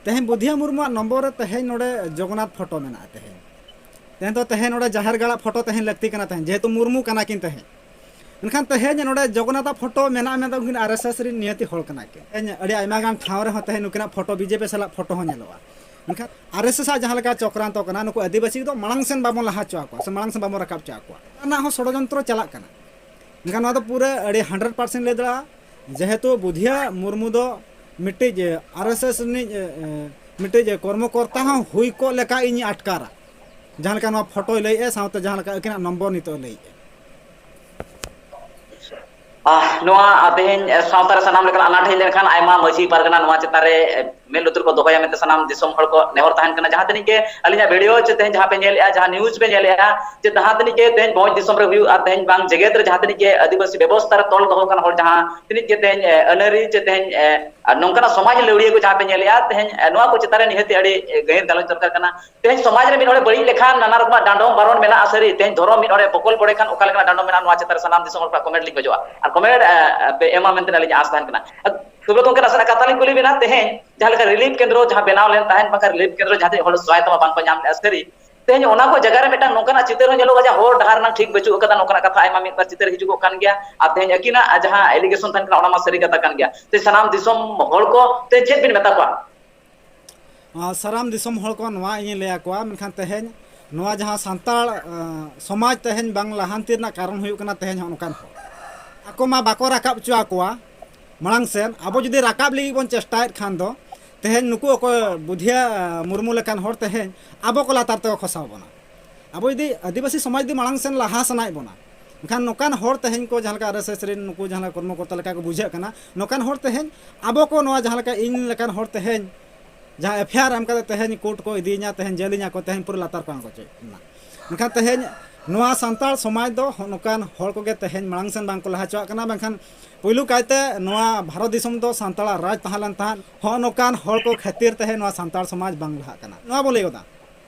ᱛᱮᱦᱮᱧ ᱵᱩᱫᱷᱤᱭᱟ ᱢᱩᱨᱢᱩᱣᱟᱜ ᱱᱚᱢᱵᱚᱨ ᱨᱮ ᱛᱮᱦᱮᱧ ᱱᱚᱰᱮ ᱡᱚᱜᱚᱱᱱᱟᱛᱷ ᱯᱷᱳᱴᱳ ᱢᱮᱱᱟᱜᱼᱟ᱾ ᱛᱮᱦᱮᱧ, ᱛᱮᱦᱮᱧ ᱫᱚ ᱛᱮᱦᱮᱧ ᱱᱚᱰᱮ ᱡᱟᱦᱮᱨ ᱜᱟᱲᱟᱜ ᱯᱷᱳᱴᱳ ᱛᱮᱦᱮᱧ ᱞᱟᱹᱠᱛᱤ ᱠᱟᱱᱟ, ᱛᱮᱦᱮᱧ ᱡᱮᱦᱮᱛᱩ ᱢᱩᱨᱢᱩ ᱠᱟᱱᱟ ᱠᱤᱱ ᱛᱮᱦᱮᱧ᱾ ᱢᱮᱱᱠᱷᱟᱱ ᱛᱮᱦᱮᱧ ᱱᱚᱰᱮ ᱡᱚᱜᱚᱱᱱᱟᱛᱷ ᱯᱷᱳᱴᱳ ᱢᱮᱱᱟᱜᱼᱟ, ᱢᱮᱱᱫᱚ ᱩᱱᱠᱤᱱ R S S ᱨᱤᱱ ᱱᱤᱦᱟᱹᱛᱤ ᱦᱚᱲ ᱠᱟᱱᱟ ᱠᱤᱱ᱾ ᱛᱮᱦᱮᱧ ᱟᱹᱰᱤ ᱟᱭᱢᱟ ᱜᱟᱱ ᱴᱷᱟᱶ ᱨᱮᱦᱚᱸ ᱛᱮᱦᱮᱧ ᱱᱩᱠᱤᱱᱟᱜ ᱯᱷᱳᱴᱳ, B J P ᱥᱟᱞᱟᱜ ᱯᱷᱳᱴᱳ ᱦᱚᱸ ᱧᱮᱞᱚᱜᱼᱟ᱾ ᱢᱮᱱᱠᱷᱟᱱ R S S ᱟᱜ ᱡᱟᱦᱟᱸ ᱞᱮᱠᱟ ᱪᱚᱠᱨᱟᱱᱛᱚ ᱠᱟᱱᱟ, ᱱᱩᱠᱩ ᱟᱹᱫᱤᱵᱟᱹᱥᱤ ᱫᱚ ᱢᱟᱲᱟᱝ ᱥᱮᱱ ᱵᱟᱵᱚᱱ ᱞᱟᱦᱟ ᱦᱚᱪᱚ ᱟᱠᱚᱣᱟ ᱥᱮ ᱢᱟᱲᱟᱝ ᱥᱮᱱ ᱵᱟᱵᱚᱱ ᱨᱟᱠᱟᱵ ᱦᱚᱪᱚ ᱟᱠᱚᱣᱟ, ᱚᱱᱟ ᱨᱮᱱᱟᱜ ᱦᱚᱸ ᱥᱚᱲᱚᱡᱚᱱᱛᱨᱚ ᱪᱟᱞᱟᱜ ᱠᱟᱱᱟ᱾ ᱢᱮᱱᱠᱷᱟᱱ ᱱᱚᱣᱟ ᱫᱚ ᱯᱩᱨᱟᱹ ᱟᱹᱰᱤ hundred percent ᱞᱟᱹᱭ ᱫᱟᱲᱮᱭᱟᱜᱼᱟ, ᱡᱮᱦᱮᱛᱩ ᱵᱩᱫᱷᱤᱭᱟ ᱢᱩᱨᱢᱩ ᱫᱚ ᱢᱤᱫᱴᱤᱡ, ᱮ, R S S ᱨᱤᱱᱤᱡ, ᱮ, ᱮ, ᱢᱤᱫᱴᱤᱡ, ᱮ, ᱠᱚᱨᱢᱚᱠᱚᱨᱛᱟ ᱦᱚᱸ ᱦᱩᱭ ᱠᱚᱜ ᱞᱮᱠᱟ ᱤᱧ ᱟᱴᱠᱟᱨᱟ᱾ ᱡᱟᱦᱟᱸ ᱞᱮᱠᱟ ᱱᱚᱣᱟ ᱯᱷᱳᱴᱳᱭ ᱞᱟᱹᱭᱮᱫᱼᱟ, ᱥᱟᱶᱛᱮ ᱡᱟᱦᱟᱸ ᱞᱮᱠᱟ ᱟᱹᱠᱤᱱᱟᱜ ᱱᱚᱢᱵᱚᱨ ᱱᱤᱛᱚᱜ ᱮ ᱞᱟᱹᱭᱮᱫᱼᱟ᱾ ᱟᱦ, ᱱᱚᱣᱟ, ᱟ, ᱛᱮᱦᱮᱧ, ᱮ, ᱥᱟᱶᱛᱟ ᱨᱮ ᱥᱟᱱᱟᱢ ᱞᱮᱠᱟᱱᱟᱜ ᱟᱱᱟᱴ ᱦᱮᱡ ᱞᱮᱱᱠᱷᱟᱱ ᱟᱭᱢᱟ ᱢᱟᱹᱡᱷᱤ ᱯᱟᱨᱜᱟᱱᱟ ᱱᱚᱣᱟ ᱪᱮᱛᱟᱱ ᱨᱮ, ᱮ, ᱢᱮᱫ ᱞᱩᱛᱩᱨ ᱠᱚ ᱫᱚᱦᱚᱭᱟ ᱢᱮᱱᱛᱮ ᱥᱟᱱᱟᱢ ᱫᱤᱥᱚᱢ ᱦᱚᱲ ᱠᱚ ᱱᱮᱦᱚᱨ ᱛᱟᱦᱮᱱ ᱠᱟᱱᱟ᱾ ᱡᱟᱦᱟᱸ ᱛᱤᱱᱟᱹᱜ ᱜᱮ ᱟᱹᱞᱤᱧᱟᱜ video ᱪᱮ ᱛᱮᱦᱮᱧ ᱡᱟᱦᱟᱸ ᱯᱮ ᱧᱮᱞᱮᱜᱼᱟ, ᱡᱟᱦᱟᱸ news ᱯᱮ ᱧᱮᱞᱮᱜᱼᱟ, ᱡᱮ ᱡᱟᱦᱟᱸ ᱛᱤᱱᱟᱹᱜ ᱜᱮ ᱛᱮᱦᱮᱧ ᱵᱷᱚᱸᱡᱽ ᱫᱤᱥᱚᱢ ᱨᱮ ᱦᱩᱭᱩᱜ ᱟᱨ ᱛᱮᱦᱮᱧ ᱵᱟᱝ ᱡᱮᱜᱮᱛ ᱨᱮ ᱡᱟᱦᱟᱸ ᱛᱤᱱᱟᱹᱜ ᱜᱮ ᱟᱹᱫᱤᱵᱟᱹᱥᱤ ᱵᱮᱵᱚᱥᱛᱷᱟ ᱨᱮ ᱛᱚᱞ ᱫᱚᱦᱚ ᱠᱟᱱ ᱦᱚᱲ, ᱡᱟᱦᱟᱸ ᱛᱤᱱᱟᱹᱜ ᱜᱮ ᱛᱮᱦᱮᱧ, ᱮ, ᱟᱹᱱᱟᱹᱨᱤ ᱪᱮ ᱛᱮᱦᱮᱧ, ᱮ, ᱟᱨ ᱱᱚᱝᱠᱟᱱᱟᱜ ᱥᱚᱢᱟᱡᱽ ᱞᱟᱹᱣᱲᱤᱭᱟᱹ ᱠᱚ ᱡᱟᱦᱟᱸ ᱯᱮ ᱧᱮᱞᱮᱜᱼᱟ, ᱛᱮᱦᱮᱧ, ᱮ, ᱱᱚᱣᱟ ᱠᱚ ᱪᱮᱛᱟᱱ ᱨᱮ ᱱᱤᱦᱟᱹᱛᱤ ᱟᱹᱰᱤ, ᱮ, ᱜᱟᱹᱦᱤᱨ ᱜᱟᱞᱚᱪ ᱫᱚᱨᱠᱟᱨ ᱠᱟᱱᱟ᱾ ᱛᱮᱦᱮᱧ ᱥᱚᱢᱟᱡᱽ ᱨᱮ ᱢᱤᱫ ᱦᱚᱲᱮ ᱵᱟᱹᱲᱤᱡ ᱞᱮᱠᱷᱟᱱ ᱱᱟᱱᱟ ᱨᱚᱠᱚᱢᱟᱜ ᱰᱟᱸᱰᱚᱢ ᱵᱟᱨᱚᱱ ᱢᱮᱱᱟᱜᱼᱟ, ᱥᱟᱹᱨᱤ᱾ ᱛᱮᱦᱮᱧ ᱫᱷᱚᱨᱚᱢ ᱢᱤᱫ ᱦᱚᱲᱮ ᱵᱚᱠᱚᱞ ᱵᱚᱰᱮ ᱠᱷᱟᱱ ᱚᱠᱟ ᱞᱮᱠᱟᱱᱟᱜ ᱰᱟᱸᱰᱚᱢ ᱢᱮᱱᱟᱜᱼᱟ, ᱱᱚᱣᱟ ᱪᱮᱛᱟᱱ ᱨᱮ ᱥᱟᱱᱟᱢ ᱫᱤᱥᱚᱢ ᱦᱚᱲ ᱠᱚᱣᱟᱜ comment ᱞᱤᱧ ᱠᱷᱚᱡᱚᱜᱼᱟ᱾ ᱟᱨ comment, ᱮ, ᱮ, ᱯᱮ ᱮᱢᱟ ᱢᱮᱱᱛᱮ ᱟᱹᱞᱤᱧᱟᱜ ᱟᱸᱥ ᱛᱟᱦᱮᱱ ᱠᱟᱱᱟ᱾ ᱛᱚᱵᱮ ᱜᱚᱢᱠᱮ, ᱱᱟᱥᱮᱱᱟᱜ ᱠᱟᱛᱷᱟ ᱞᱤᱧ ᱠᱩᱞᱤ ᱵᱮᱱᱟ, ᱛᱮᱦᱮᱧ ᱡᱟᱦᱟᱸ ᱞᱮᱠᱟ relief ᱠᱮᱱᱫᱨᱚ ᱡᱟᱦᱟᱸ ᱵᱮᱱᱟᱣ ᱞᱮᱱ ᱛᱟᱦᱮᱸᱫ, ᱵᱟᱝᱠᱷᱟᱱ relief ᱠᱮᱱᱫᱨᱚ ᱡᱟᱦᱟᱸ ᱛᱤᱱᱟᱹᱜ ᱦᱚᱲ ᱥᱚᱦᱟᱭᱚᱛᱟ ᱢᱟ ᱵᱟᱝᱠᱚ ᱧᱟᱢ ᱞᱮᱫᱼᱟ, ᱥᱟᱹᱨᱤ, ᱛᱮᱦᱮᱧ ᱚᱱᱟ ᱠᱚ ᱡᱟᱭᱜᱟ ᱨᱮ ᱢᱤᱫᱴᱟᱝ ᱱᱚᱝᱠᱟᱱᱟᱜ ᱪᱤᱛᱟᱹᱨ ᱦᱚᱸ ᱧᱮᱞᱚᱜᱼᱟ ᱡᱮ ᱦᱚᱨ ᱰᱟᱦᱟᱨ ᱨᱮᱱᱟᱜ ᱴᱷᱤᱠ ᱵᱟᱹᱪᱩᱜ ᱟᱠᱟᱫᱟ, ᱱᱚᱝᱠᱟᱱᱟᱜ ᱠᱟᱛᱷᱟ ᱟᱭᱢᱟ ᱢᱤᱫ ᱵᱟᱨ ᱪᱤᱛᱟᱹᱨ ᱦᱤᱡᱩᱜᱚᱜ ᱠᱟᱱ ᱜᱮᱭᱟ᱾ ᱟᱨ ᱛᱮᱦᱮᱧ ᱟᱹᱠᱤᱱᱟᱜ ᱡᱟᱦᱟᱸ allegation ᱛᱟᱦᱮᱱ ᱠᱟᱱᱟ, ᱚᱱᱟ ᱢᱟ ᱥᱟᱹᱨᱤ ᱠᱟᱛᱷᱟ ᱠᱟᱱ ᱜᱮᱭᱟ᱾ ᱛᱮ ᱥᱟᱱᱟᱢ ᱫᱤᱥᱚᱢ ᱦᱚᱲ ᱠᱚ ᱛᱮ ᱪᱮᱫ ᱵᱤᱱ ᱢᱮᱛᱟ ᱠᱚᱣᱟ? ᱟᱨ ᱥᱟᱱᱟᱢ ᱫᱤᱥᱚᱢ ᱦᱚᱲ ᱠᱚ ᱱᱚᱣᱟ ᱤᱧᱤᱧ ᱞᱟᱹᱭ ᱟᱠᱚᱣᱟ, ᱢᱮᱱᱠᱷᱟᱱ ᱛᱮᱦᱮᱧ ᱱᱚᱣᱟ ᱡᱟᱦᱟᱸ ᱥᱟᱱᱛᱟᱲ, ᱟᱸ, ᱥᱚᱢᱟᱡᱽ ᱛᱮᱦᱮᱧ ᱵᱟᱝ ᱞᱟᱦᱟᱱᱛᱤ ᱨᱮᱱᱟᱜ ᱠᱟᱨᱚᱱ ᱦᱩᱭᱩᱜ ᱠᱟᱱᱟ ᱛᱮᱦᱮᱧ ᱦᱚᱸ ᱱᱚᱝᱠᱟᱱ ᱦᱚᱲ᱾ ᱟᱠᱚ ᱢᱟ ᱵᱟᱠᱚ ᱨᱟᱠᱟᱵ ᱦᱚᱪᱚ ᱟᱠᱚᱣᱟ ᱢᱟᱲᱟᱝ ᱥᱮᱱ᱾ ᱟᱵᱚ ᱡᱩᱫᱤ ᱨᱟᱠᱟᱵ ᱞᱟᱹᱜᱤᱫ ᱵᱚᱱ ᱪᱮᱥᱴᱟᱭᱮᱫ ᱠᱷᱟᱱ ᱫᱚ, ᱛᱮᱦᱮᱧ ᱱᱩᱠᱩ ᱚᱠᱚᱭ ᱵᱩᱫᱷᱤᱭᱟ, ᱟᱸ, ᱢᱩᱨᱢᱩ ᱞᱮᱠᱟᱱ ᱦᱚᱲ ᱛᱮᱦᱮᱧ ᱟᱵᱚ ᱠᱚ ᱞᱟᱛᱟᱨ ᱛᱮᱠᱚ ᱠᱷᱚᱥᱟᱣ ᱵᱚᱱᱟ᱾ ᱟᱵᱚ ᱡᱩᱫᱤ ᱟᱹᱫᱤᱵᱟᱹᱥᱤ ᱥᱚᱢᱟᱡᱽ ᱡᱩᱫᱤ ᱢᱟᱲᱟᱝ ᱥᱮᱱ ᱞᱟᱦᱟ ᱥᱟᱱᱟᱭᱮᱫ ᱵᱚᱱᱟ, ᱮᱱᱠᱷᱟᱱ ᱱᱚᱝᱠᱟᱱ ᱦᱚᱲ ᱛᱮᱦᱮᱧ ᱠᱚ ᱡᱟᱦᱟᱸ ᱞᱮᱠᱟ RSS ᱨᱮᱱ ᱱᱩᱠᱩ ᱡᱟᱦᱟᱸ ᱞᱮᱠᱟ ᱠᱚᱨᱢᱚᱠᱚᱨᱛᱟ ᱞᱮᱠᱟ ᱠᱚ ᱵᱩᱡᱷᱟᱹᱜ ᱠᱟᱱᱟ, ᱱᱚᱝᱠᱟᱱ ᱦᱚᱲ ᱛᱮᱦᱮᱧ ᱟᱵᱚ ᱠᱚ ᱱᱚᱣᱟ ᱡᱟᱦᱟᱸ ᱞᱮᱠᱟ ᱤᱧ ᱞᱮᱠᱟᱱ ᱦᱚᱲ ᱛᱮᱦᱮᱧ ᱡᱟᱦᱟᱸ FIR ᱮᱢ ᱠᱟᱛᱮ ᱛᱮᱦᱮᱧ ᱠᱳᱨᱴ ᱠᱚ ᱤᱫᱤᱭᱤᱧᱟ, ᱛᱮᱦᱮᱧ ᱡᱮᱞᱤᱧᱟ ᱠᱚ, ᱛᱮᱦᱮᱧ ᱯᱩᱨᱟᱹ ᱞᱟᱛᱟᱨ ᱠᱚ ᱟᱬᱜᱚ ᱦᱚᱪᱚᱭᱮᱫ ᱵᱚᱱᱟ᱾ ᱢᱮᱱᱠᱷᱟᱱ ᱛᱮᱦᱮᱧ ᱱᱚᱣᱟ ᱥᱟᱱᱛᱟᱲ ᱥᱚᱢᱟᱡᱽ ᱫᱚ ᱦᱚᱸᱜ ᱱᱚᱝᱠᱟᱱ ᱦᱚᱲ ᱠᱚᱜᱮ ᱛᱮᱦᱮᱧ ᱢᱟᱲᱟᱝ ᱥᱮᱱ ᱵᱟᱝ ᱠᱚ ᱞᱟᱦᱟ ᱦᱚᱪᱚᱣᱟᱜ ᱠᱟᱱᱟ᱾ ᱢᱮᱱᱠᱷᱟᱱ ᱯᱩᱭᱞᱩ ᱠᱟᱭᱛᱮ ᱱᱚᱣᱟ ᱵᱷᱟᱨᱚᱛ ᱫᱤᱥᱚᱢ ᱫᱚ ᱥᱟᱱᱛᱟᱲᱟᱜ ᱨᱟᱡᱽ ᱛᱟᱦᱮᱸ ᱞᱮᱱ ᱛᱟᱦᱮᱸᱫ, ᱦᱚᱸᱜ ᱱᱚᱝᱠᱟᱱ ᱦᱚᱲ ᱠᱚ ᱠᱷᱟᱹᱛᱤᱨ ᱛᱮᱦᱮᱧ ᱱᱚᱣᱟ ᱥᱟᱱᱛᱟᱲ ᱥᱚᱢᱟᱡᱽ ᱵᱟᱝ ᱞᱟᱦᱟᱜ ᱠᱟᱱᱟ᱾ ᱱᱚᱣᱟ ᱵᱚᱱ ᱞᱟᱹᱭ ᱜᱚᱫᱟ,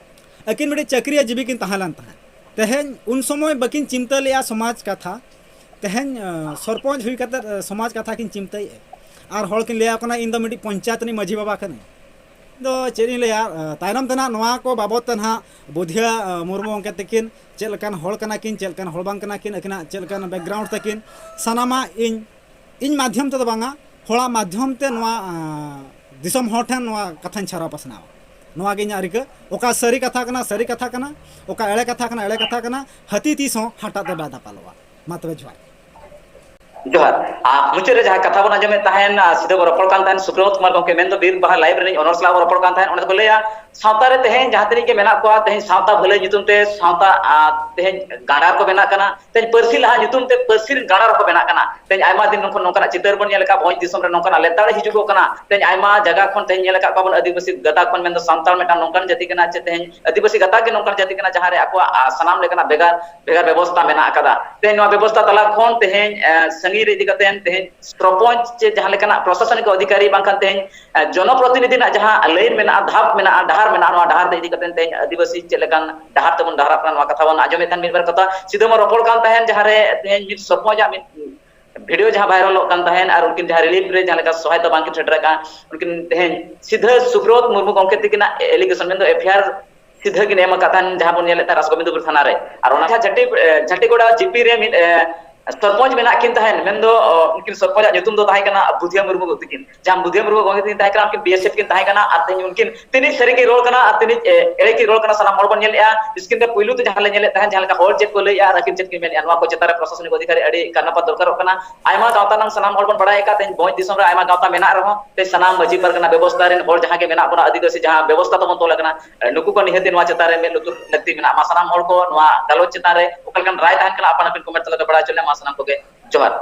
ᱟᱹᱠᱤᱱ ᱢᱤᱫᱴᱤᱡ ᱪᱟᱹᱠᱨᱤᱭᱟᱹ ᱡᱤᱵᱤ ᱠᱤᱱ ᱛᱟᱦᱮᱸ ᱞᱮᱱ ᱛᱟᱦᱮᱸᱫ᱾ ᱛᱮᱦᱮᱧ ᱩᱱ ᱥᱚᱢᱚᱭ ᱵᱟᱹᱠᱤᱱ ᱪᱤᱱᱛᱟᱹ ᱞᱮᱜᱼᱟ ᱥᱚᱢᱟᱡᱽ ᱠᱟᱛᱷᱟ, ᱛᱮᱦᱮᱧ, ᱟᱸ, ᱥᱚᱨᱯᱚᱧᱪ ᱦᱩᱭ ᱠᱟᱛᱮ, ᱟᱸ, ᱥᱚᱢᱟᱡᱽ ᱠᱟᱛᱷᱟ ᱠᱤᱱ ᱪᱤᱱᱛᱟᱹᱭᱮᱫᱼᱟ᱾ ᱟᱨ ᱦᱚᱲ ᱠᱤᱱ ᱞᱟᱹᱭᱟᱠᱚ ᱠᱟᱱᱟ, "ᱤᱧ ᱫᱚ ᱢᱤᱫᱴᱤᱡ ᱯᱚᱧᱪᱟᱭᱮᱛ ᱨᱤᱱᱤᱡ ᱢᱟᱹᱡᱷᱤ ᱵᱟᱵᱟ ᱠᱟᱹᱱᱟᱹᱧ᱾" ᱫᱚ ᱪᱮᱫ ᱤᱧ ᱞᱟᱹᱭᱟ, ᱟᱸ, ᱛᱟᱭᱱᱚᱢ ᱛᱮ ᱱᱟᱦᱟᱜ ᱱᱚᱣᱟ ᱠᱚ ᱵᱟᱵᱚᱫ ᱛᱮ ᱱᱟᱦᱟᱜ ᱵᱩᱫᱷᱤᱭᱟ, ᱟᱸ, ᱢᱩᱨᱢᱩ ᱜᱚᱢᱠᱮ ᱛᱟᱹᱠᱤᱱ ᱪᱮᱫ ᱞᱮᱠᱟᱱ ᱦᱚᱲ ᱠᱟᱱᱟ ᱠᱤᱱ, ᱪᱮᱫ ᱞᱮᱠᱟᱱ ᱦᱚᱲ ᱵᱟᱝ ᱠᱟᱱᱟ ᱠᱤᱱ, ᱟᱹᱠᱤᱱᱟᱜ ᱪᱮᱫ ᱞᱮᱠᱟᱱ background ᱛᱟᱹᱠᱤᱱ, ᱥᱟᱱᱟᱢᱟᱜ ᱤᱧ, ᱤᱧ ᱢᱟᱫᱽᱫᱷᱚᱢ ᱛᱮᱫᱚ ᱵᱟᱝᱟ, ᱦᱚᱲᱟᱜ ᱢᱟᱫᱽᱫᱷᱚᱢ ᱛᱮ ᱱᱚᱣᱟ, ᱟᱸ, ᱫᱤᱥᱚᱢ ᱦᱚᱲ ᱴᱷᱮᱱ ᱱᱚᱣᱟ ᱠᱟᱛᱷᱟᱧ ᱪᱷᱟᱨᱟᱣ ᱯᱟᱥᱱᱟᱣᱟ᱾ ᱱᱚᱣᱟ ᱜᱮ ᱤᱧᱟᱹᱜ ᱨᱤᱠᱟᱹ᱾ ᱚᱠᱟ ᱥᱟᱹᱨᱤ ᱠᱟᱛᱷᱟ ᱠᱟᱱᱟ, ᱥᱟᱹᱨᱤ ᱠᱟᱛᱷᱟ ᱠᱟᱱᱟ, ᱚᱠᱟ ᱮᱲᱮ ᱠᱟᱛᱷᱟ ᱠᱟᱱᱟ, ᱮᱲᱮ ᱠᱟᱛᱷᱟ ᱠᱟᱱᱟ, ᱦᱟᱹᱛᱤ ᱛᱤᱥ ᱦᱚᱸ ᱦᱟᱴᱟᱜ ᱛᱮ ᱵᱟᱭ ᱫᱟᱯᱟᱞᱚᱜᱼᱟ᱾ ᱢᱟ ᱛᱚᱵᱮ ᱡᱚᱦᱟᱨ᱾ ᱡᱚᱦᱟᱨ᱾ ᱟᱨ ᱢᱩᱪᱟᱹᱫ ᱨᱮ ᱡᱟᱦᱟᱸ ᱠᱟᱛᱷᱟ ᱵᱚᱱ ᱟᱸᱡᱚᱢᱮᱫ ᱛᱟᱦᱮᱱ, ᱟᱨ ᱥᱤᱫᱷᱟᱹ ᱵᱚᱱ ᱨᱚᱯᱚᱲ ᱠᱟᱱ ᱛᱟᱦᱮᱱ ᱥᱩᱵᱨᱚᱛ ᱠᱩᱢᱟᱨ ᱜᱚᱢᱠᱮ, ᱢᱮᱱᱫᱚ ᱵᱤᱨ ᱵᱟᱦᱟ live ᱨᱤᱱᱤᱡ ᱚᱱᱚᱨ ᱥᱟᱞᱟᱜ ᱵᱚᱱ ᱨᱚᱯᱚᱲ ᱠᱟᱱ ᱛᱟᱦᱮᱱ, ᱚᱸᱰᱮ ᱫᱚᱠᱚ ᱞᱟᱹᱭᱟ, ᱥᱟᱶᱛᱟ ᱨᱮ ᱛᱮᱦᱮᱧ ᱡᱟᱦᱟᱸ ᱛᱤᱱᱟᱹᱜ ᱜᱮ ᱢᱮᱱᱟᱜ ᱠᱚᱣᱟ, ᱛᱮᱦᱮᱧ ᱥᱟᱶᱛᱟ ᱵᱷᱟᱹᱞᱟᱹᱭ ᱧᱩᱛᱩᱢ ᱛᱮ ᱥᱟᱶᱛᱟ, ᱟᱨ ᱛᱮᱦᱮᱧ ᱜᱟᱸᱰᱟᱨ ᱠᱚ ᱵᱮᱱᱟᱜ ᱠᱟᱱᱟ, ᱛᱮᱦᱮᱧ ᱯᱟᱹᱨᱥᱤ ᱞᱟᱦᱟ ᱧᱩᱛᱩᱢ ᱛᱮ ᱯᱟᱹᱨᱥᱤ ᱨᱮᱱ ᱜᱟᱸᱰᱟᱨ ᱦᱚᱸᱠᱚ ᱵᱮᱱᱟᱜ ᱠᱟᱱᱟ᱾ ᱛᱮᱦᱮᱧ ᱟᱭᱢᱟ ᱫᱤᱱ ᱠᱷᱚᱱ ᱱᱚᱝᱠᱟᱱᱟᱜ ᱪᱤᱛᱟᱹᱨ ᱵᱚᱱ ᱧᱮᱞ ᱟᱠᱟᱫ, ᱵᱷᱚᱸᱡᱽ ᱫᱤᱥᱚᱢ ᱨᱮ ᱱᱚᱝᱠᱟᱱᱟᱜ ᱞᱮᱛᱟᱲ ᱦᱤᱡᱩᱜᱚᱜ ᱠᱟᱱᱟ᱾ ᱛᱮᱦᱮᱧ ᱟᱭᱢᱟ ᱡᱟᱭᱜᱟ ᱠᱷᱚᱱ ᱛᱮᱦᱮᱧ ᱧᱮᱞ ᱟᱠᱟᱫ ᱠᱚᱣᱟ ᱵᱚᱱ, ᱟᱹᱫᱤᱵᱟᱹᱥᱤ ᱜᱟᱛᱟᱠ ᱠᱷᱚᱱ, ᱢᱮᱱᱫᱚ ᱥᱟᱱᱛᱟᱲ ᱢᱤᱫᱴᱟᱝ ᱱᱚᱝᱠᱟᱱ ᱡᱟᱹᱛᱤ ᱠᱟᱱᱟ ᱡᱮ ᱛᱮᱦᱮᱧ ᱟᱹᱫᱤᱵᱟᱹᱥᱤ ᱜᱟᱛᱟᱠ ᱜᱮ ᱱᱚᱝᱠᱟᱱ ᱡᱟᱹᱛᱤ ᱠᱟᱱᱟ ᱡᱟᱦᱟᱸ ᱨᱮ ᱟᱠᱚᱣᱟᱜ, ᱟ, ᱥᱟᱱᱟᱢ ᱞᱮᱠᱟᱱᱟᱜ ᱵᱷᱮᱜᱟᱨ ᱵᱷᱮᱜᱟᱨ ᱵᱮᱵᱚᱥᱛᱟ ᱢᱮᱱᱟᱜ ᱟᱠᱟᱫᱟ᱾ ᱛᱮᱦᱮᱧ ᱱᱚᱣᱟ ᱵᱮᱵᱚᱥᱛᱟ ᱛᱟᱞᱟ ᱠᱷᱚᱱ ᱛᱮᱦᱮᱧ, ᱮ, ᱥᱟᱺᱜᱤᱧ ᱨᱮ ᱤᱫᱤ ᱠᱟᱛᱮ ᱛᱮᱦᱮᱧ ᱥᱚᱨᱯᱚᱧᱪ ᱪᱮ ᱡᱟᱦᱟᱸ ᱞᱮᱠᱟᱱᱟᱜ ᱯᱨᱚᱥᱟᱥᱚᱱᱤᱠ ᱚᱫᱷᱤᱠᱟᱨᱤ ᱵᱟᱝᱠᱷᱟᱱ ᱛᱮᱦᱮᱧ, ᱮ, ᱡᱚᱱᱚᱯᱨᱚᱛᱤᱱᱤᱫᱷᱤ ᱨᱮᱱᱟᱜ ᱡᱟᱦᱟᱸ ᱞᱟᱭᱤᱱ ᱢᱮᱱᱟᱜᱼᱟ, ᱫᱷᱟᱯ ᱢᱮᱱᱟᱜᱼᱟ, ᱰᱟᱦᱟᱨ ᱢᱮᱱᱟᱜᱼᱟ, ᱱᱚᱣᱟ ᱰᱟᱦᱟᱨ ᱛᱮ ᱤᱫᱤ ᱠᱟᱛᱮ ᱛᱮᱦᱮᱧ ᱟᱹᱫᱤᱵᱟᱹᱥᱤ ᱪᱮᱫ ᱞᱮᱠᱟᱱ ᱰᱟᱦᱟᱨ ᱛᱮᱵᱚᱱ ᱰᱟᱦᱟᱨᱟᱜ ᱠᱟᱱᱟ, ᱱᱚᱣᱟ ᱠᱟᱛᱷᱟ ᱵᱚᱱ ᱟᱸᱡᱚᱢᱮᱫ ᱛᱟᱦᱮᱱ ᱢᱤᱫ ᱵᱟᱨ ᱠᱟᱛᱷᱟ᱾ ᱥᱤᱫᱷᱟᱹ ᱵᱚᱱ ᱨᱚᱯᱚᱲ ᱠᱟᱱ ᱛᱟᱦᱮᱱ ᱡᱟᱦᱟᱸ ᱨᱮ ᱛᱮᱦᱮᱧ ᱢᱤᱫ ᱥᱚᱨᱯᱚᱧᱪ ᱟᱜ ᱢᱤᱫ ᱵᱷᱤᱰᱤᱭᱳ ᱡᱟᱦᱟᱸ ᱵᱷᱟᱭᱨᱟᱞᱚᱜ ᱠᱟᱱ ᱛᱟᱦᱮᱸᱫ ᱟᱨ ᱩᱱᱠᱤᱱ ᱡᱟᱦᱟᱸ ᱨᱤᱞᱤᱯ ᱨᱮ ᱡᱟᱦᱟᱸ ᱞᱮᱠᱟ ᱥᱚᱦᱟᱭᱚᱛᱟ ᱵᱟᱝᱠᱤᱱ ᱥᱮᱴᱮᱨ ᱟᱠᱟᱫᱼᱟ, ᱩᱱᱠᱤᱱ ᱛᱮᱦᱮᱧ ᱥᱤᱫᱷᱟᱹ ᱥᱩᱵᱨᱚᱛ ᱢᱩᱨᱢᱩ ᱜᱚᱢᱠᱮ ᱛᱤᱠᱤᱱᱟᱜ ᱮᱞᱤᱜᱮᱥᱚᱱ, ᱢᱮᱱᱫᱚ ᱮᱯᱷ ᱟᱭ ᱟᱨ ᱥᱤᱫᱷᱟᱹ ᱠᱤᱱ ᱮᱢ ᱟᱠᱟᱫ ᱛᱟᱦᱮᱸᱫ, ᱡᱟᱦᱟᱸ ᱵᱚᱱ ᱧᱮᱞᱮᱫ ᱛᱟᱦᱮᱸᱫ ᱨᱟᱥᱠᱚ ᱵᱤᱱᱫᱩᱯᱩᱨ ᱛᱷᱟᱱᱟ ᱨᱮ᱾ ᱟᱨ ᱚᱱᱟ ᱡᱟᱦᱟᱸ ᱡᱷᱟᱹᱴᱤ, ᱮ, ᱡᱷᱟᱹᱴᱤᱜᱚᱲᱟ ᱡᱤᱯᱤ ᱨᱮ ᱢᱤᱫ, ᱮ, ᱥᱚᱨᱯᱚᱧᱪ ᱢᱮᱱᱟᱜ ᱠᱤᱱ ᱛᱟᱦᱮᱸᱫ, ᱢᱮᱱᱫᱚ, ᱚ, ᱩᱱᱠᱤᱱ ᱥᱚᱨᱯᱚᱧᱪ ᱟᱜ ᱧᱩᱛᱩᱢ ᱫᱚ ᱛᱟᱦᱮᱸ ᱠᱟᱱᱟ ᱵᱩᱫᱷᱤᱭᱟ ᱢᱩᱨᱢᱩ ᱛᱤᱠᱤᱱ᱾ ᱡᱟᱦᱟᱸ ᱵᱩᱫᱷᱤᱭᱟ ᱢᱩᱨᱢᱩ ᱜᱚᱢᱠᱮ ᱛᱤᱠᱤᱱ ᱛᱟᱦᱮᱸ ᱠᱟᱱᱟ, ᱩᱱᱠᱤᱱ ᱵᱤ ᱮᱥ ᱮᱯᱷ ᱠᱤᱱ ᱛᱟᱦᱮᱸ ᱠᱟᱱᱟ, ᱟᱨ ᱛᱮᱦᱮᱧ ᱩᱱᱠᱤᱱ ᱛᱤᱱᱤᱡ ᱥᱟᱹᱨᱤ ᱠᱤᱱ ᱨᱚᱲ ᱠᱟᱱᱟ ᱟᱨ ᱛᱤᱱᱤᱡ, ᱮ, ᱮᱲᱮ ᱠᱤᱱ ᱨᱚᱲ ᱠᱟᱱᱟ, ᱥᱟᱱᱟᱢ ᱦᱚᱲ ᱵᱚᱱ ᱧᱮᱞᱮᱫᱼᱟ᱾ ᱥᱠᱨᱤᱱ ᱨᱮ ᱯᱩᱭᱞᱩ ᱛᱮ ᱡᱟᱦᱟᱸ ᱞᱮ ᱧᱮᱞᱮᱫ ᱛᱟᱦᱮᱸᱫ, ᱡᱟᱦᱟᱸ ᱞᱮᱠᱟ ᱦᱚᱲ ᱪᱮᱫ ᱠᱚ ᱞᱟᱹᱭᱮᱫᱼᱟ ᱟᱨ ᱟᱹᱠᱤᱱ ᱪᱮᱫ ᱠᱤᱱ ᱢᱮᱱᱮᱫᱼᱟ, ᱱᱚᱣᱟ ᱠᱚ ᱪᱮᱛᱟᱱ ᱨᱮ ᱯᱨᱚᱥᱟᱥᱚᱱᱤᱠ ᱚᱫᱷᱤᱠᱟᱨᱤ ᱟᱹᱰᱤ ᱠᱟᱨᱱᱟᱯᱟᱛ ᱫᱚᱨᱠᱟᱨᱚᱜ ᱠᱟᱱᱟ᱾ ᱟᱭᱢᱟ ᱜᱟᱶᱛᱟ ᱨᱮᱱᱟᱜ ᱥᱟᱱᱟᱢ ᱦᱚᱲ ᱵᱚᱱ ᱵᱟᱲᱟᱭ ᱟᱠᱟᱫ ᱛᱮᱦᱮᱧ ᱵᱷᱚᱸᱡᱽ ᱫᱤᱥᱚᱢ ᱨᱮ ᱟᱭᱢᱟ ᱜᱟᱶᱛᱟ ᱢᱮᱱᱟᱜ ᱨᱮᱦᱚᱸ, ᱛᱮ ᱥᱟᱱᱟᱢ ᱢᱟᱹᱡᱷᱤ ᱯᱟᱨᱜᱟᱱᱟ ᱵᱮᱵᱚᱥᱛᱷᱟ ᱨᱮᱱ ᱦᱚᱲ ᱡᱟᱦᱟᱸ ᱜᱮ ᱢᱮᱱᱟᱜ ᱵᱚᱱᱟ, ᱟᱹᱫᱤᱵᱟᱹᱥᱤ ᱡᱟᱦᱟᱸ ᱵᱮᱵᱚᱥᱛᱷᱟ ᱛᱟᱵᱚᱱ ᱛᱚᱞ ᱟᱠᱟᱱᱟ, ᱱᱩᱠᱩ ᱠᱚ ᱱᱤᱦᱟᱹᱛ ᱱᱚᱣᱟ ᱪᱮᱛᱟᱱ ᱨᱮ ᱢᱮᱫ ᱞᱩᱛᱩᱨ ᱞᱟᱹᱠᱛᱤ ᱢᱮᱱᱟᱜ ᱢᱟ᱾ ᱥᱟᱱᱟᱢ ᱦᱚᱲ ᱠᱚ ᱱᱚᱣᱟ ᱜᱟᱞᱚᱪ ᱪᱮᱛᱟᱱ ᱨᱮ ᱚᱠᱟ ᱞᱮᱠᱟᱱ ᱨᱟᱭ ᱛᱟᱦᱮᱱ ᱠᱟᱱᱟ, ᱟᱯᱟᱱ ᱟᱹᱯᱤᱱ ᱠᱚᱢᱮᱱᱴ ᱛᱟᱞᱟᱛᱮ ᱵᱟᱲᱟᱭ ᱦᱚᱪᱚ ᱞᱮᱢᱟ᱾ ᱥᱟᱱᱟᱢ ᱠᱚᱜᱮ ᱡᱚᱦᱟᱨ᱾